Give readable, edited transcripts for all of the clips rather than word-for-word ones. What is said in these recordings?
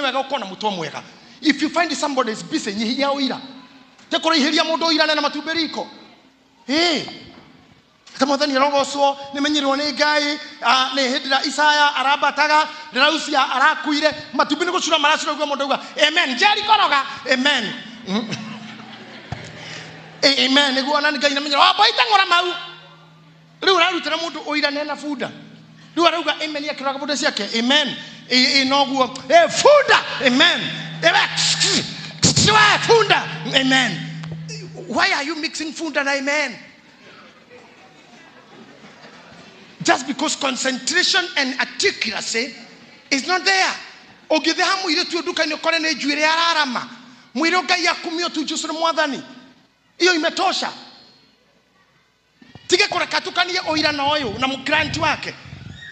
Wega gũkorwo na mũtwe mwega. If you find somebody is busy, nyihia ũira, te kũraihĩria mũndũ ũira nena matumbĩ riko. Ĩĩ, ta Mwathani arogocwo, nĩ menyerwo nĩ Ngai. Nĩ hĩndĩ ĩrĩa Isaya arambataga, rĩraucia arakuire matumbĩ nĩ gũcura maracura guo, mũndũ auga amen, njeri koroga amen. Amen nĩguo ona Ngai namenyerwo wamba iteng'ũra mau. Rĩu ũrarutĩra mũndũ ũira nena bunda, rĩu arauga amen akĩroraga bunda ciake. Amen, ĩ noguo ĩ bunda, amen. Ĩ, we bunda, amen. Why are you mixing funda na amen? Just because concentration and accuracy is not there. Ũngĩthĩ ha mũirĩtu ũyũ nduka-inĩ, ũkore nĩ njuĩrĩ ararama, mwĩre Ngai akumio tu, Jesu nĩ Mwathani, hiyo imetosha. Tige kũreka tukanie ũira na ũyũ na mũclient wake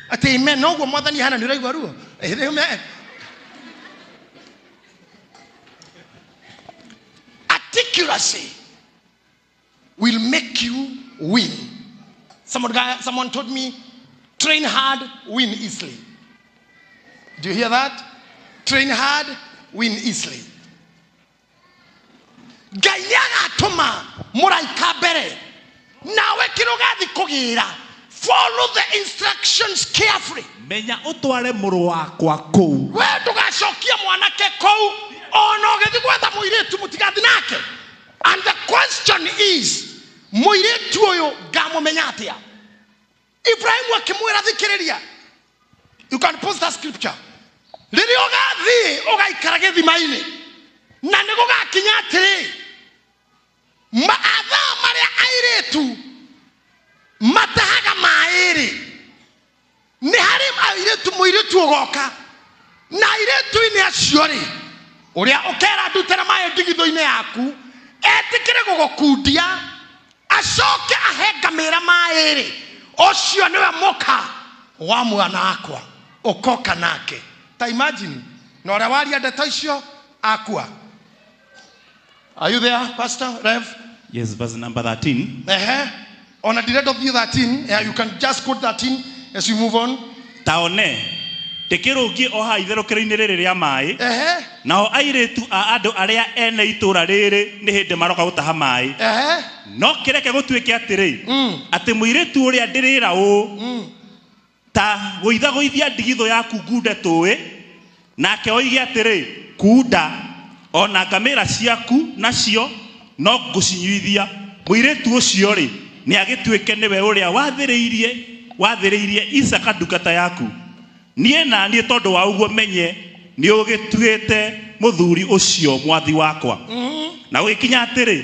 atĩ amen noguo Mwathani hana. Nĩ ũraigua ruo. Amen. Accuracy will make you win. Someone told me, "Train hard, win easily." Do you hear that? Train hard, win easily. Ngai nĩ agatũma mũraika mbere nawe kĩrũgathi kũgĩra. Follow the instructions carefully. Menya ũtware mũrũ wakwa kũu. We ndũgacokie mwanake kũu, ona ũgĩthiĩ gwetha mũirĩtu mũtigathi nake. And the question is, mũirĩtu ũyũ ngamũmenya atĩa? Ibrahimu akĩmwĩra, thikĩrĩria, you can post that scripture, rĩrĩa ũgathiĩ ũgaikara gĩthima-inĩ, na nĩ gũgakinya atĩrĩ, mathaa marĩa airĩtu matahaga maĩ-rĩ, nĩ harĩ airĩtu, mũirĩtu ũgoka, na airĩtu-inĩ acio rĩ, ũrĩa ũkera ndutĩra maĩ ndigithũ-inĩ yaku, etĩkĩre gũgũkundia, acoke ahe ngamĩra maĩ rĩ, ũcio nĩwe mũka wa mwana wakwa ũkoka nake. Ta imagine, na ũrĩa waria ndeto icio akua. Are you there, Pastor Rev? Yes, verse number 13. Ehe, ona ndirenda ũthiĩ 13. Yeah, you can just quote 13 as we move on. Ta one, ndĩkĩrũngiĩ o haha itherũkĩro-inĩ rĩrĩ rĩa maĩ, nao airĩtu a andũ arĩa ene itũũra rĩrĩ nĩ hĩndĩ maroka gũtaha maĩ. No kĩreke gũtuĩke atĩrĩ, atĩ mũirĩtu ũrĩa ndĩrĩra ũũ, 'Ta gũithagũithia ndigithũ yaku ngunde tũũĩ,' nake oige atĩrĩ, 'Kunda, o na ngamĩra ciaku nacio no ngũcinyuithia,' mũirĩtu ũcio-rĩ, nĩagĩtuĩke nĩwe ũrĩa wathĩrĩirie wathĩrĩirie Isaaka ndungata yaku. Niĩ na niĩ tondũ wa ũguo menye nĩũgĩtuĩte mũthuri ũcio mwathi wakwa. Na gũgĩkinya atĩrĩ,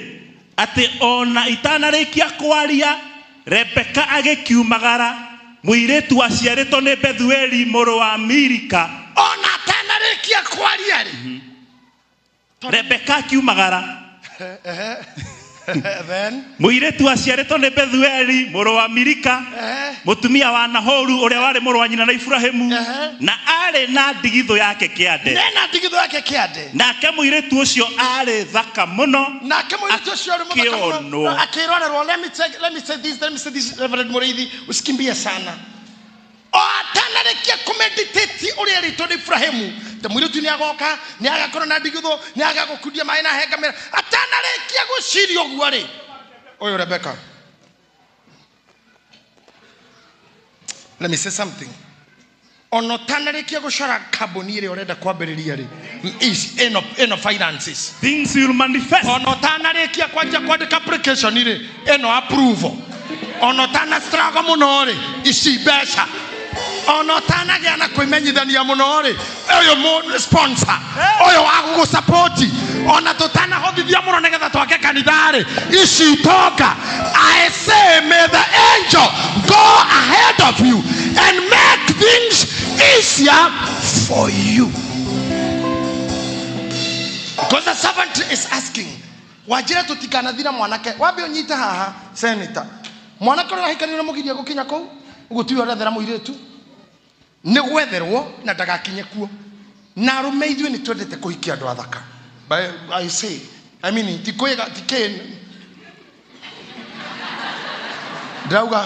atĩ o na itanarĩkia kwaria, Rebeka agĩkiumagara, mũirĩtu waciarĩtwo nĩ Bethueli mũrũ wa Milika. Ona atanarĩkia kwaria rĩ. Rebeka akiumagara, Then mũirĩtu waciarĩtwo nĩ Bethueli mũrũ wa Milika, mũtumia wa Nahoru ũrĩa warĩ mũrũ wa nyina na Iburahimu, na aarĩ na ndigithũ yake kĩande. Nena ndigithũ yake kĩande. Nake mũirĩtu ũcio aarĩ thaka mũno. Nake mũirĩtu ũcio arĩ mũthaka mũno. Akĩonwo. Akĩrorerwo. Let me say this, Reverend Mũrĩithi, usikimbie sana. O atanarĩkia kũmeditate ũrĩa erĩtwo nĩ Ibrahimu ta mũirĩtu nĩ agoka, nĩ agakorwo na ndigithũ, nĩ agagũkundia maĩ na hengamĩra, atanarĩkia gwĩciria ũguo rĩ, ũyũ Rebeka. Let me say something. Ona ũtanarĩkia gũcora kambuni ĩrĩa ũrenda kwambĩrĩria rĩ, ĩno finances, Things will manifest. Ona ũtanarĩkia kwanjia kwandĩka application rĩ, ĩno approval. Ona ũtana struggle mũno rĩ, ici mbeca. Ona ũtanagĩa na kwĩmenyithania mũno rĩ, ũyũ sponsor ũyũ wa gũgũsapoti. Ona tũtanahothithia mũno nĩgetha twake kanitha rĩ, ici itonga. I say, may the angel go ahead of you and make things easier for you, because the servant is asking, wanjĩra tũtikanathira mwanake wambe ũnyite haha, senator, mwanake ũrĩa ũrahikanio na mũgiria gũkinya kũu ũguo tiwe ũrethera mũirĩtu, nĩ gwetherwo na ndagakinye kuo. Na arũme ithuĩ nĩ twendete kũhikia andũ athaka. But I say, I mean, ti kwĩga ti kĩ ndĩrauga,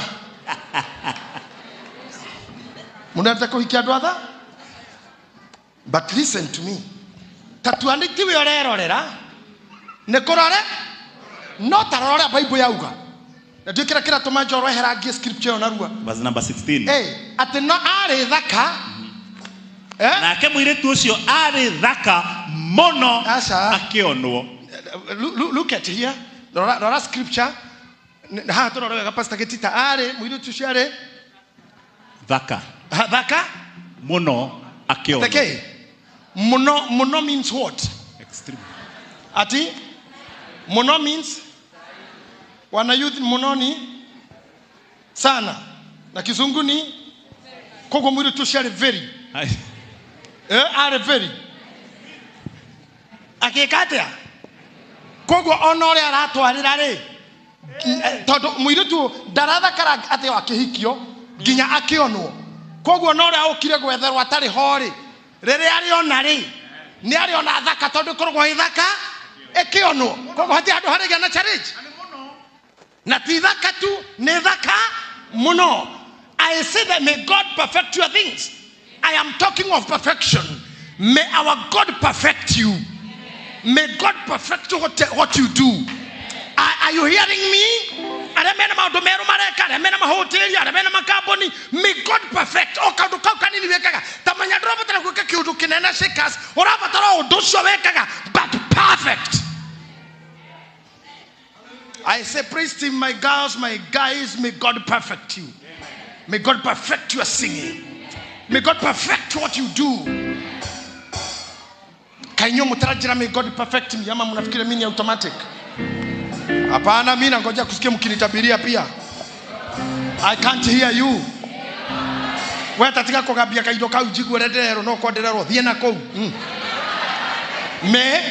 mũndete kũhikia andũ atha. But listen to me. Ta tua nĩ tiwe ũrerorera nĩ kũrore no ta rora ũrĩa Bible yauga na ndiũ kĩrĩa kĩratũma Njoro eherangie scripture ĩyo narua. Verse number 16. Atĩ no arĩ thaka. Nake mũirĩtu ũcio arĩ thaka mũno Aca. akĩonwo. Look at here. Rora, rora scripture. Haha tũrore wega Pastor Gĩtita arĩ mũirĩtu ũcio arĩ Thaka thaka mũno akĩonwo. Teke. Mũno, mũno means what? Extreme. Ati mũno means wana youth, mũno ni sana na kizungu ni koguo mũirĩtu ũcio arĩ very arĩ very agĩka atĩa koguo ona ũrĩa aratwarĩra rĩ tondũ mũirĩtu ndarathakara atĩ o akĩhikio nginya akĩonwo koguo ona ũrĩa ũkire gwetherwo atarĩ ho rĩ rĩrĩa arĩona rĩ nĩ arĩona thaka tondũ ĩkoragwo ĩ thaka ĩkĩonwo koguo hatirĩ handũ harĩgĩa na challenge na ti thaka tu nĩ thaka mũno. I say that may God perfect your things. I am talking of perfection. May our God perfect you. May God perfect what you do. Are you hearing me? Arĩa mena maũndũ merũ mareka, arĩa mena mahoteli, arĩa mena makambuni, may God perfect. O kaũndũ kau kanini wĩkaga, ta menya ndũrabatara gwĩka kĩũndũ kĩnene shakers, ũrabatara o ũndũ ũcio wĩkaga, but perfect. I say, praise team, my girls, my guys, may God perfect you. May God perfect your singing. May God perfect what you do. Kainyo mtarajira, may God perfect me. Ama mnafikiri mimi ni automatic? Hapana, mimi nangoja kusikia mkinitabiria pia. I can't hear you. Wewe tatika kugambia kaindo kau njigue ndererwo no kwa ndererwo thiĩ na kũu. May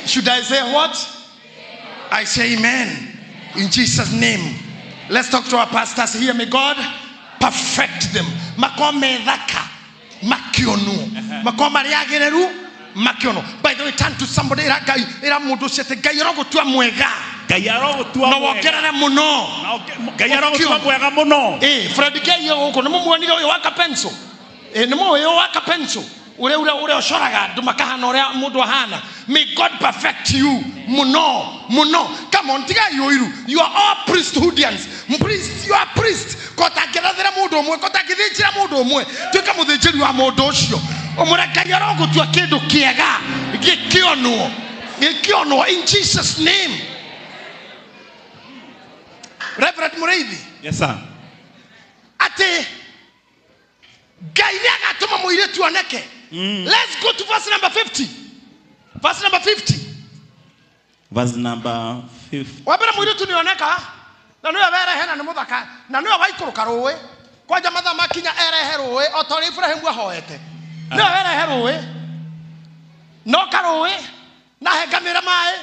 should I say what? I say amen in Jesus' name. Let's talk to our pastors here. May God perfect them. Makome thaka makiono. Makoma rĩagĩrĩru makiono. By the way, turn to somebody ĩra Ngai, ĩra mũndũ ũcio atĩ Ngai arogũtua mwega. Ngai arogũtua Na mwega. wongerere mũno. Na Ngai arogũtua mwega mũno. Fred K gũkũ nĩ mũmuonire ũyũ wa Kapenso. Nĩ mũĩ ũyũ wa Kapenso. Ũrĩa ũrĩa ũrĩa ũcoraga andũ makahana ũrĩa mũndũ ahana. May God perfect you mũno mũno. Come on, tigai ũiru. You are all priesthoodians. Priest, you are priest. Ko tangĩrathĩra mũndũ ũmwe, ko tangĩthĩnjĩra mũndũ ũmwe, tuĩka mũthĩnjĩri wa mũndũ ũcio. Ũmũre Ngai arogũtua kĩndũ kĩega gĩkĩonwo, gĩkĩonwo in Jesus name. Reverend Mũrĩithi. Yes sir. Atĩ Ngai nĩagatũma mũirĩtu oneke. Let's go to verse number 50. Verse number 50. Verse number 50. Wambere mũirĩtu nĩoneka na nĩwe werehe na nĩ mũthaka na nĩwe waikũrũka rũĩ kwanja mathaa makinya erehe rũĩ o ta ũrĩa Ibrahimu ahoete. Nĩwe werehe rũĩ no karũĩ na he ngamĩra maĩ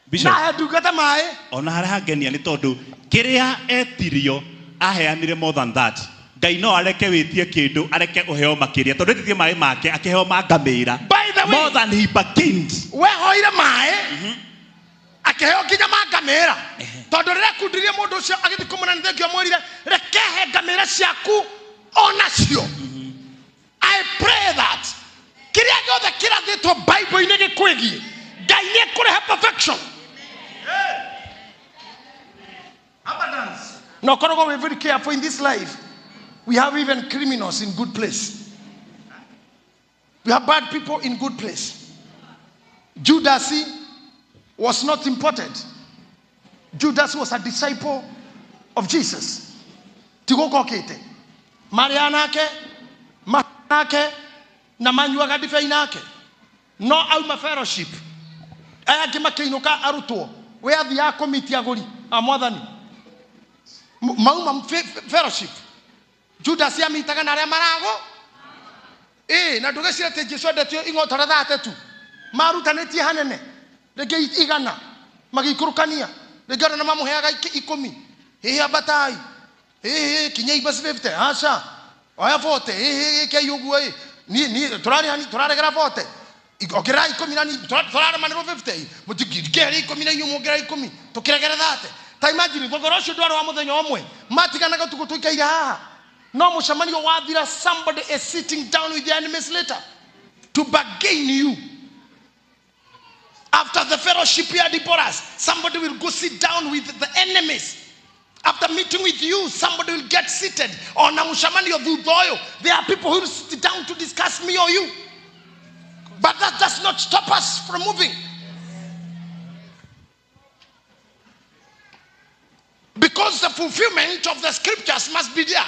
Bishop. na he ndungata maĩ. Ona harĩa hangenia nĩ tondũ kĩrĩa etirio aheanire more than that. Ngai no areke wĩtie kĩndũ areke ũheo makĩria tondũ etirie maĩ make akĩheo ma ngamĩra. By the way, more than he bargained. Wehoire maĩ akĩheo nginya ma ngamĩra tondũ rĩrĩa akundirie mũndũ ũcio agĩthiĩ kũmũna nĩ thengio amwĩrire reke he ngamĩra ciaku onacio. I pray that kĩrĩa gĩothe kĩrathĩtwo Bible-inĩ gĩkwĩgiĩ Ngai nĩekũrehe perfection. Abundance. Na ũkoragwo wĩ very careful in this life. We have even criminals in good place. We have bad people in good place. Judas was not imported. Judas was a disciple of Jesus. Tigũkokĩte. Marĩa nake, nake, na manyuaga ndibei nake. No auma fellowship. Aya angĩ makĩinũka arutwo. We athiaga kũmiti agũri a mwathani. Mauma fellowship. Judas amitaga na arĩa marago. Na ndũgecire atĩ Jesũ endetio ing'otore thate tu. Marutanĩtie hanene. Rĩngĩ igana. Magĩikũrũkania. Rĩngĩ ona nĩmamũheaga ikũmi. Hihi ambatai. Hihi kinyai basi 50. Aca. Oya 40. Hihi gĩkei ũguo ĩ. Niĩ, niĩ, tũrarĩha ni, tũraregera 40. Ongerera ikũmi na ni, tũraremanĩrwo 50. Mũtingĩkĩheria ikũmi na inyuĩ muongerera ikũmi. Tũkĩregere thate. Ta imagine, thogora ũcio ndwarĩ wa mũthenya ũmwe. Matiganaga ũtukũ tũikaire haha. No mũcemanio wathira, somebody is sitting down with the enemies later. To bargain you. After the fellowship here, Deborahs, somebody will go sit down with the enemies. After meeting with you, somebody will get seated. Ona mũcemanio thutha ũyũ, there are people who will sit down to discuss me or you. But that does not stop us from moving. Because the fulfillment of the scriptures must be there.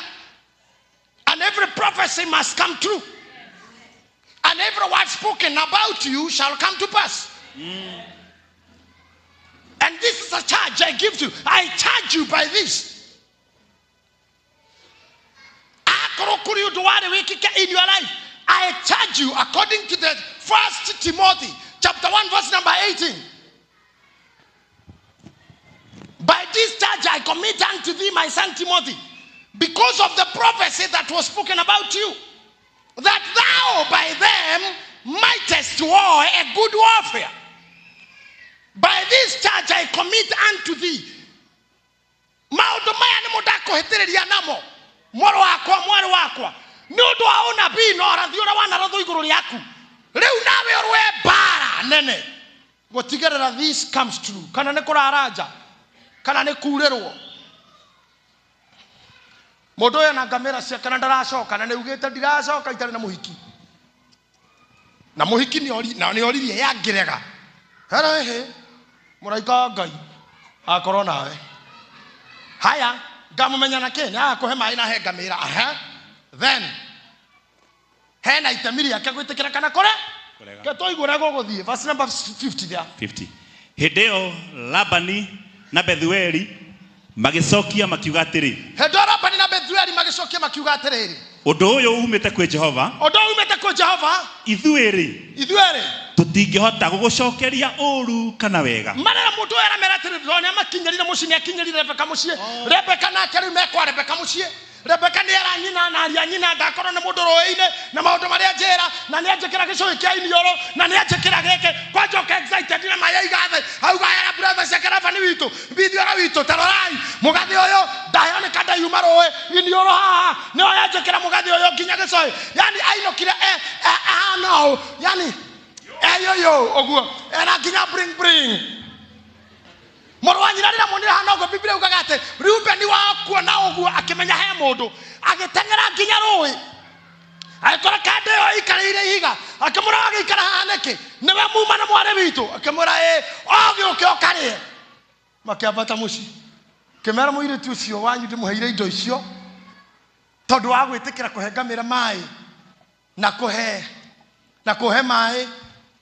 And every prophecy must come true. And every word spoken about you shall come to pass. And this is a charge I give to you. I charge you by this. Akorwo kũrĩ ũndũ warĩ wĩkĩke in your life, I charge you according to the First Timothy chapter 1 verse number 18. By this charge I commit unto thee, my son Timothy, because of the prophecy that was spoken about you, that thou by them mightest war a good warfare. By this charge I commit unto thee. Maũndũ maya nĩmo ndakũhĩtĩrĩria namo, mũrũ wakwa, mwarĩ wakwa, nĩ ũndũ wa ũnabii na ũrathi ũrĩa wanarathwo igũrũ rĩaku. Rĩu nawe ũrũe mbara nene gũtigĩrĩra this comes true. Kana nĩ kũrara nja, kana nĩ kurĩrwo. Mũndũ ũyũ na ngamĩra ciake na ndaracoka, na nĩ ugĩte ndiracoka itarĩ na mũhiki. Na mũhiki na nĩ oririe yangĩrega. Herehe, mũraika wa Ngai akorwo nawe. Haya, ngamũmenya na kĩ? Nĩ agakũhe maĩ na he ngamĩra. Aha. Then hena itemi rĩake gwĩtĩkĩra kana kũre? Kũrega. Ke tũigue ũrĩa gũgũthiĩ. Verse number 50 there. 50. Hĩndĩ ĩyo Labani na Bethueli magĩcokia makiuga atĩrĩ, Hĩndĩ ĩyo Labani na Bethueli magĩcokia makiuga atĩrĩrĩ, ũndũ ũyũ umĩte kwĩ Jehova, ũndũ ũyũ umĩte kwĩ Jehova, ithuĩ-rĩ ithuĩ-rĩ tũtingĩhota gũgũcokeria ũru kana wega. Marera mũndũ ũyũ aramera atĩrĩ, ndĩrona nĩamakinyĩrire mũciĩ, nĩakinyĩrire Rebeka mũciĩ. Rebeka nake rĩu mekwa Rebeka mũciĩ. Rebeka nĩ era nyina na aria nyina ndakorwo nĩ mũndũ rũĩ-inĩ na maũndũ marĩa njĩra, na nĩ anjĩkĩra gĩcũhĩ kĩa iniũrũ, na nĩ anjĩkĩra gĩkĩ. Kwanja ũka excited na maĩ aiga thĩ, auga era brother ciake Labani witũ, mbithiora witũ, ta rorai mũgathĩ ũyũ ndaheo nĩ kanda yuma rũĩ, iniũrũ haha nĩyo yanjĩkĩra mũgathĩ ũyũ nginya gĩcũhĩ. Yani ainũkire ahana ũũ, yani eyoyo ũguo, era nginya bring bring. Mũrũ wa nyina rĩrĩa muonire hana ũguo, Biblia yugaga atĩ Rubeni wa kuona ũguo akĩmenya he mũndũ, agĩteng'era nginya rũĩ, agĩkora kanda ĩyo ĩikarĩire ihiga, akĩmwĩra wagĩikara haha nĩkĩ? Nĩwe muma na mwarĩ witũ. Akĩmwĩra ĩ, ogĩũke ũkarĩe. Makĩambata mũciĩ, kĩmera mũirĩtu ũcio wanyu ndĩmũheire indo icio tondũ wa gwĩtĩkĩra kũhe ngamĩra maĩ na kũhe na kũhe maĩ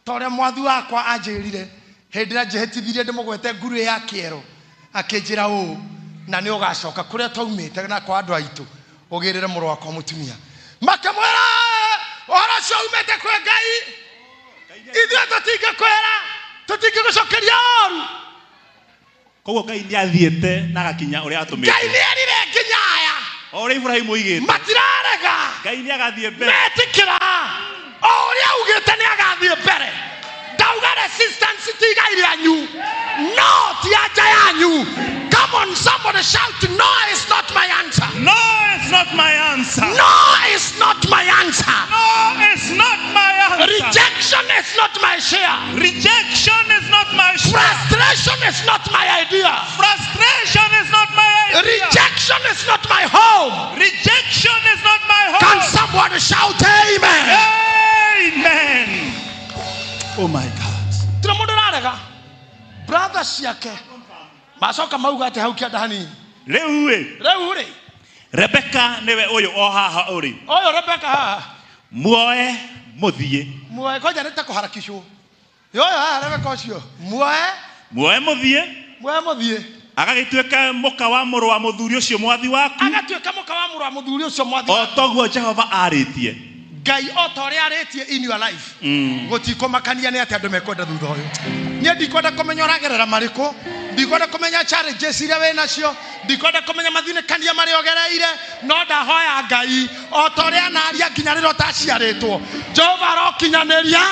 ta ũrĩa mwathi wakwa anjĩrire hĩndĩ ĩrĩa njĩhĩtithirie ndĩmũgwete nguru ya kĩero, akĩnjĩra ũũ, na nĩ ũgacoka kũrĩa twaumĩte na kwa andũ aitũ ũgĩrĩre mũrũ wakwa mũtumia. Makĩmwĩra ũhoro ũcio umĩte kwĩ Ngai, ithuĩ tũtingĩkwĩra, tũtingĩgũcokeria ũru. Koguo Ngai nĩ athiĩte na agakinya ũrĩa atũmĩtwo. Ngai nĩ erire nginya aya. O ũrĩa Ibrahim oigĩte. Matirarega. Ngai nĩ agathiĩ mbere. Metĩkĩra. O ũrĩa augĩte nĩ agathiĩ mbere. Ndauga resistance ti igai rĩanyu. No ti anja yanyu. Come on, somebody shout, no is not my answer. No is not my answer. No is not my answer. No is not my answer. Rejection is not my share. Rejection is not my share. Frustration is not my idea. Frustration is not my idea. Rejection is not my home. Rejection is not my home. Can somebody shout amen? Amen. Oh my God. Tira mundu ararega. Brother ciake macoka mauga atĩ hau kĩanda hanini. Rĩu ĩ. Rĩu rĩ. Rebeka nĩwe ũyũ o haha ũrĩ. Ũyũ Rebeka haha. Muoe mũthiĩ. Muoe kwanja nĩ ta kũharakicwo. Yoyo haha Rebeka ũcio. Muoe. Muoe mũthiĩ. Muoe mũthiĩ. Agagĩtuĩka mũka wa mũrũ wa mũthuri ũcio mwathi waku. Agatuĩka mũka wa mũrũ wa mũthuri ũcio mwathi O waku. toguo Jehova arĩtie. Ngai o ta ũrĩa arĩtie in your life. Gũtikũmakania nĩ atĩ andũ mekwenda thutha ũyũ. Niĩ ndikwenda kũmenya ũragerera marĩkũ, ndikwenda kũmenya challenges iria wĩ nacio, ndikwenda kũmenya mathinĩkania marĩa ũgereire, no ndahoya Ngai o ta ũrĩa anaria nginya rĩrĩa ũtaciarĩtwo. Jehova arokinyanĩria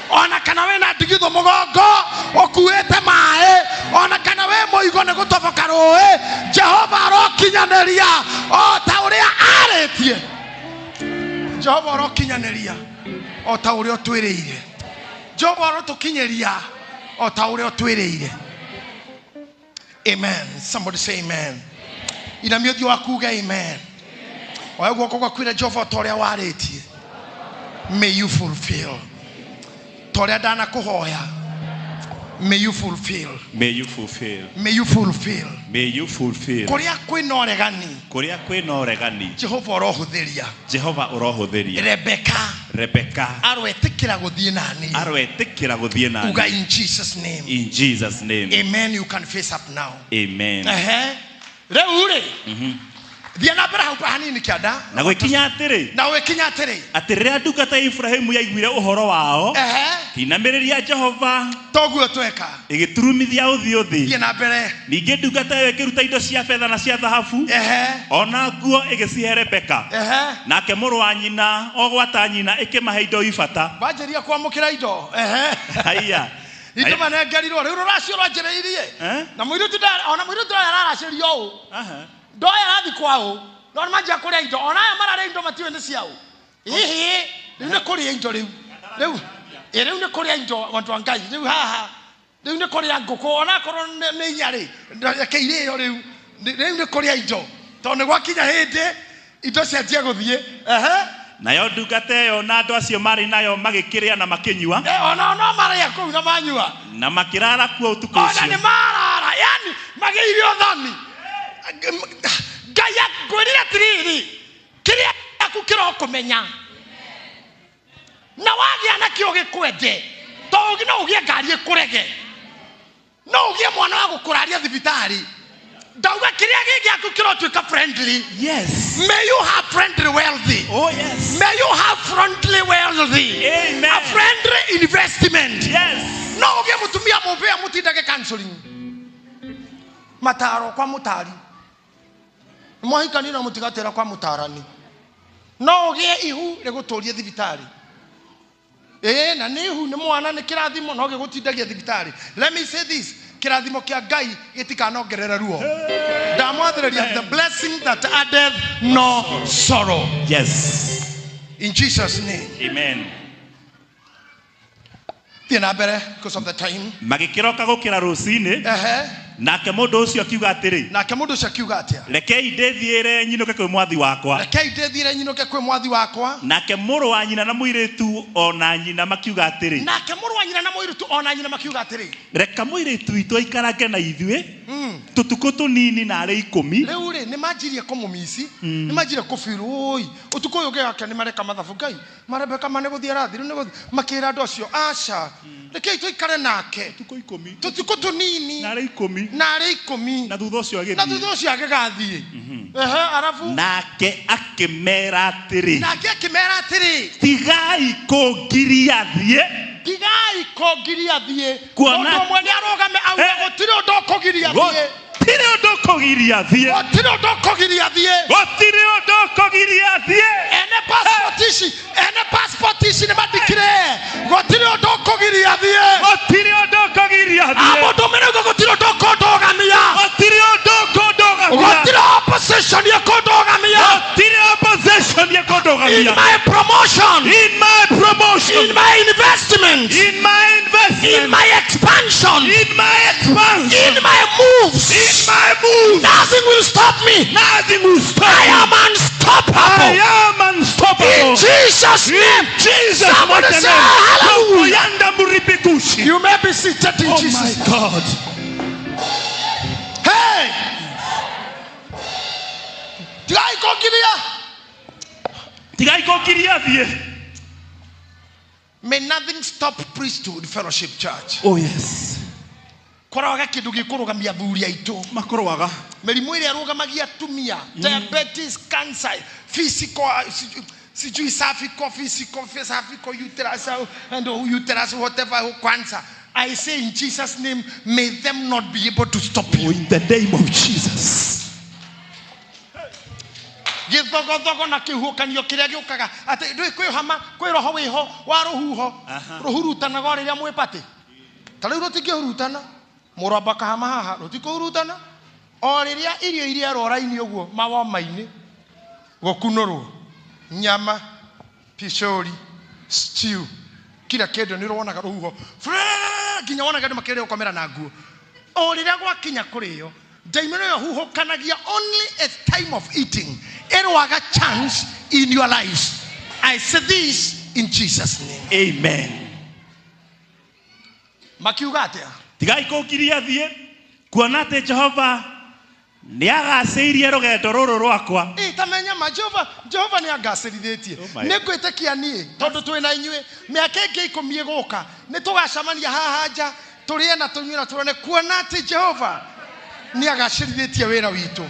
ona kana wĩna ndigithũ mũgongo ũkuĩte maĩ, ona kana wĩ mũigo nĩ gũtoboka rũĩ, Jehova arokinyanĩria o ta ũrĩa arĩtie. Jehova ũrokinyanĩria o ta ũrĩa ũtwĩrĩire. Jehova ũrotũkinyĩria o ta ũrĩa ũtwĩrĩire. Amen. Somebody say amen. Inamia ũthiũ waku uge amen. Oya guoko gwaku ĩre Jehova o ta ũrĩa warĩtie. May you fulfill. Ta ũrĩa ndanakũhoya. May you fulfill. May you fulfill. May you fulfill. May you fulfill. Kũrĩa kwĩna ũregani. Kũrĩa kwĩna ũregani. Jehova ũrohũthĩria. Jehova ũrohũthĩria. Rebecca. Rebecca. Aroetĩkĩra gũthiĩ na niĩ. Aroetĩkĩra gũthiĩ na niĩ. Uga in Jesus name. In Jesus name. Amen. You can face up now. Amen. Ehe. Rĩu rĩ. Thiĩ na mbere hau hanini kĩanda. Na gwĩkinya atĩrĩ. Na gwĩkinya atĩrĩ. Atĩ rĩrĩa ndungata ya Ibrahimu yaiguire ũhoro wao. Ehe. Kĩinamĩrĩria Jehova. Toguo tweka. Ĩgĩturumithia ũthiũ thĩ. Thiĩ na mbere. Ningĩ ndungata ĩyo ĩkĩruta indo cia betha na cia thahabu. Ehe. Ona nguo ĩgĩcihe Rebeka. Ehe. Nake mũrũ wa nyina o gwata nyina ĩkĩmahe indo ibata. Wanjĩria kwamũkĩra indo. Ehe. Haiya. Indo manengerirwo rĩu rũracio rwanjĩrĩirie. Na mũirĩtu ona mũirĩtu araracĩrio ũũ. Ndoya arathi kwao no nĩ manjia kũrĩa indo ona aya mararĩa indo matiũĩ nĩ ciao. Hihi rĩu nĩ kũrĩa indo rĩu rĩu rĩu nĩ kũrĩa indo andũ a Ngai rĩu haha rĩu nĩ kũrĩa ngũkũ ona akorwo nĩ inya rĩ reke irĩo rĩu rĩu nĩ kũrĩa indo tondũ nĩ gwakinya hĩndĩ indo cianjia gũthiĩ. Ehe. Nayo ndungata ĩyo na andũ acio marĩ nayo magĩkĩrĩa na makĩnyua. Ona no marĩa kũu na manyua. Na makĩrara kuo ũtukũ ũcio. Ona nĩ marara yani magĩirio thoni. Ngai akwĩrire atĩrĩrĩ kĩrĩa gĩaku kĩrokũmenya na wagĩa nakĩo gĩkwende tondũ no ũgĩe ngari ĩkũrege no ũgĩe mwana wa gũkũraria thibitarĩ ndauga kĩrĩa gĩ gĩaku kĩrotuĩka friendly. Yes. May you have friendly wealthy. Oh yes. May you have friendly wealthy. Amen. A friendly investment. Yes. No ũgĩe mũtumia mũbĩa mũtindage counseling mataro kwa mũtari mwahikani na mũtigatĩra kwa mũtarani no ũgĩe ihu rĩgũtũrie thibitarĩ. Ĩĩ na nĩ ihu nĩ mwana nĩ kĩrathimo no gĩgũtindagia thibitarĩ. Let me say this, kĩrathimo kĩa Ngai gĩtikanongerera ruo. Ndamwathĩrĩria the blessing that addeth no sorrow. Yes. In Jesus name. Amen. Thiĩ na mbere because of the time. Magĩkĩroka gũkĩra rũcinĩ. Ehe. Nake mũndũ ũcio akiuga atĩrĩ. Nake mũndũ ũcio akiuga atĩa? Rekei ndĩthiĩre nyinũke kwĩ mwathi wakwa. Rekei ndĩthiĩre nyinũke kwĩ mwathi wakwa. Nake mũrũ wa nyina na mũirĩtu ona nyina makiuga atĩrĩ. Nake mũrũ wa nyina na mũirĩtu ona nyina makiuga atĩrĩ. Reka mũirĩtu witũ aikarange na ithuĩ tũtukũ tũnini na arĩ 10. Rĩu rĩ nĩ manjirie kũmũmici nĩ manjirie kũbiru oi ũtukũ ũyũ ũngĩ wake nĩ mareka mathabu Ngai marebeka ma nĩ gũthiĩ arathiĩ rĩu nĩ gũthiĩ makĩra andũ acio aca rekei tũikare nake tũtukũ 10 tũtukũ tũnini na arĩ 10 na arĩ 10 na thutha ũcio agĩthiĩ na thutha ũcio agĩgathiĩ. Ehe. Arabu nake akĩmera atĩrĩ. Nake akĩmera atĩrĩ. Tigai kũngiria thiĩ. Tigai kũngiria thiĩ. Kuona mũndũ ũmwe nĩ arũgame auge gũtirĩ ũndũ ũkũgiria thiĩ. Gũtirĩ ũndũ ũkũgiria thiĩ. Gũtirĩ ũndũ ũkũgiria thiĩ. Gũtirĩ ũndũ ũkũgiria thiĩ. Ene passport ici, ene passport ici nĩ mandĩkire. Gũtirĩ ũndũ ũkũgiria thiĩ. Gũtirĩ ũndũ ũkũgiria thiĩ. Mũndũ ũmwe nĩauga gũtirĩ ũndũ ũkũndũgamia. Gũtirĩ ũndũ ũkũndũgamia. Gũtirĩ opposition ĩkũndũgamia. Gũtirĩ opposition ĩkũndũgamia. In my promotion. In my promotion. In my investment. In my investment. In my expansion. In my expansion. In my moves. In my moves. Nothing will stop me. Nothing will stop I me. am unstoppable. I am unstoppable. In Jesus' name. Jesus' Somebody say hallelujah. You may be seated in oh Jesus' my God. Hey. Tigai kũngiria. Tigai kũngiria thiĩ. May nothing stop Priesthood Fellowship Church. Oh yes. Kũroaga kĩndũ gĩkũrũgamia athuri aitũ. Makũrũaga. Mĩrimũ ĩrĩa ĩrũgamagia atumia, diabetes, cancer, physical, sijui cervical, physical, cervical, uterus, and uterus, whatever, cancer. I say in Jesus' name, may them not be able to stop you. Oh, in the name of Jesus. Gĩthogothogo na kĩhuhũkanio kĩrĩa gĩũkaga atĩ ndũĩ kwĩ hama kwĩ roho wĩho wa rũhuho rũhurutanaga o rĩrĩa mwĩ patĩ ta rĩu rũtingĩhurutana mũramba kahama haha rũtikũhurutana o rĩrĩa irio iria rora-inĩ ũguo mawoma-inĩ gũkunũrwo nyama Pishori, stew, kila kĩndũ nĩ ũronaga rũhuho nginya wonaga andũ makĩrĩa gũkomera na nguo. O rĩrĩa gwakinya kũrĩo, ndaimono ĩyo huhũkanagia only at time of eating. Ĩrwaga chance in your lives. I say this in Jesus' name. Amen. Makiuga atĩa? Tigai kũngiria thiĩ kuona atĩ Jehova nĩagacĩirie rũgendo rũrũ rwakwa. Ĩ, ta menya ma Jehova, Jehova nĩ angacĩrithĩtie. Oh my Nĩ ngwĩtĩkia niĩ tondũ twĩ na inyuĩ mĩaka ĩngĩ 10 ĩgũka nĩ tũgacemania haha nja tũrĩe na tũnyue na tũrone kuona atĩ Jehova nĩ agacĩrithĩtie wĩra witũ.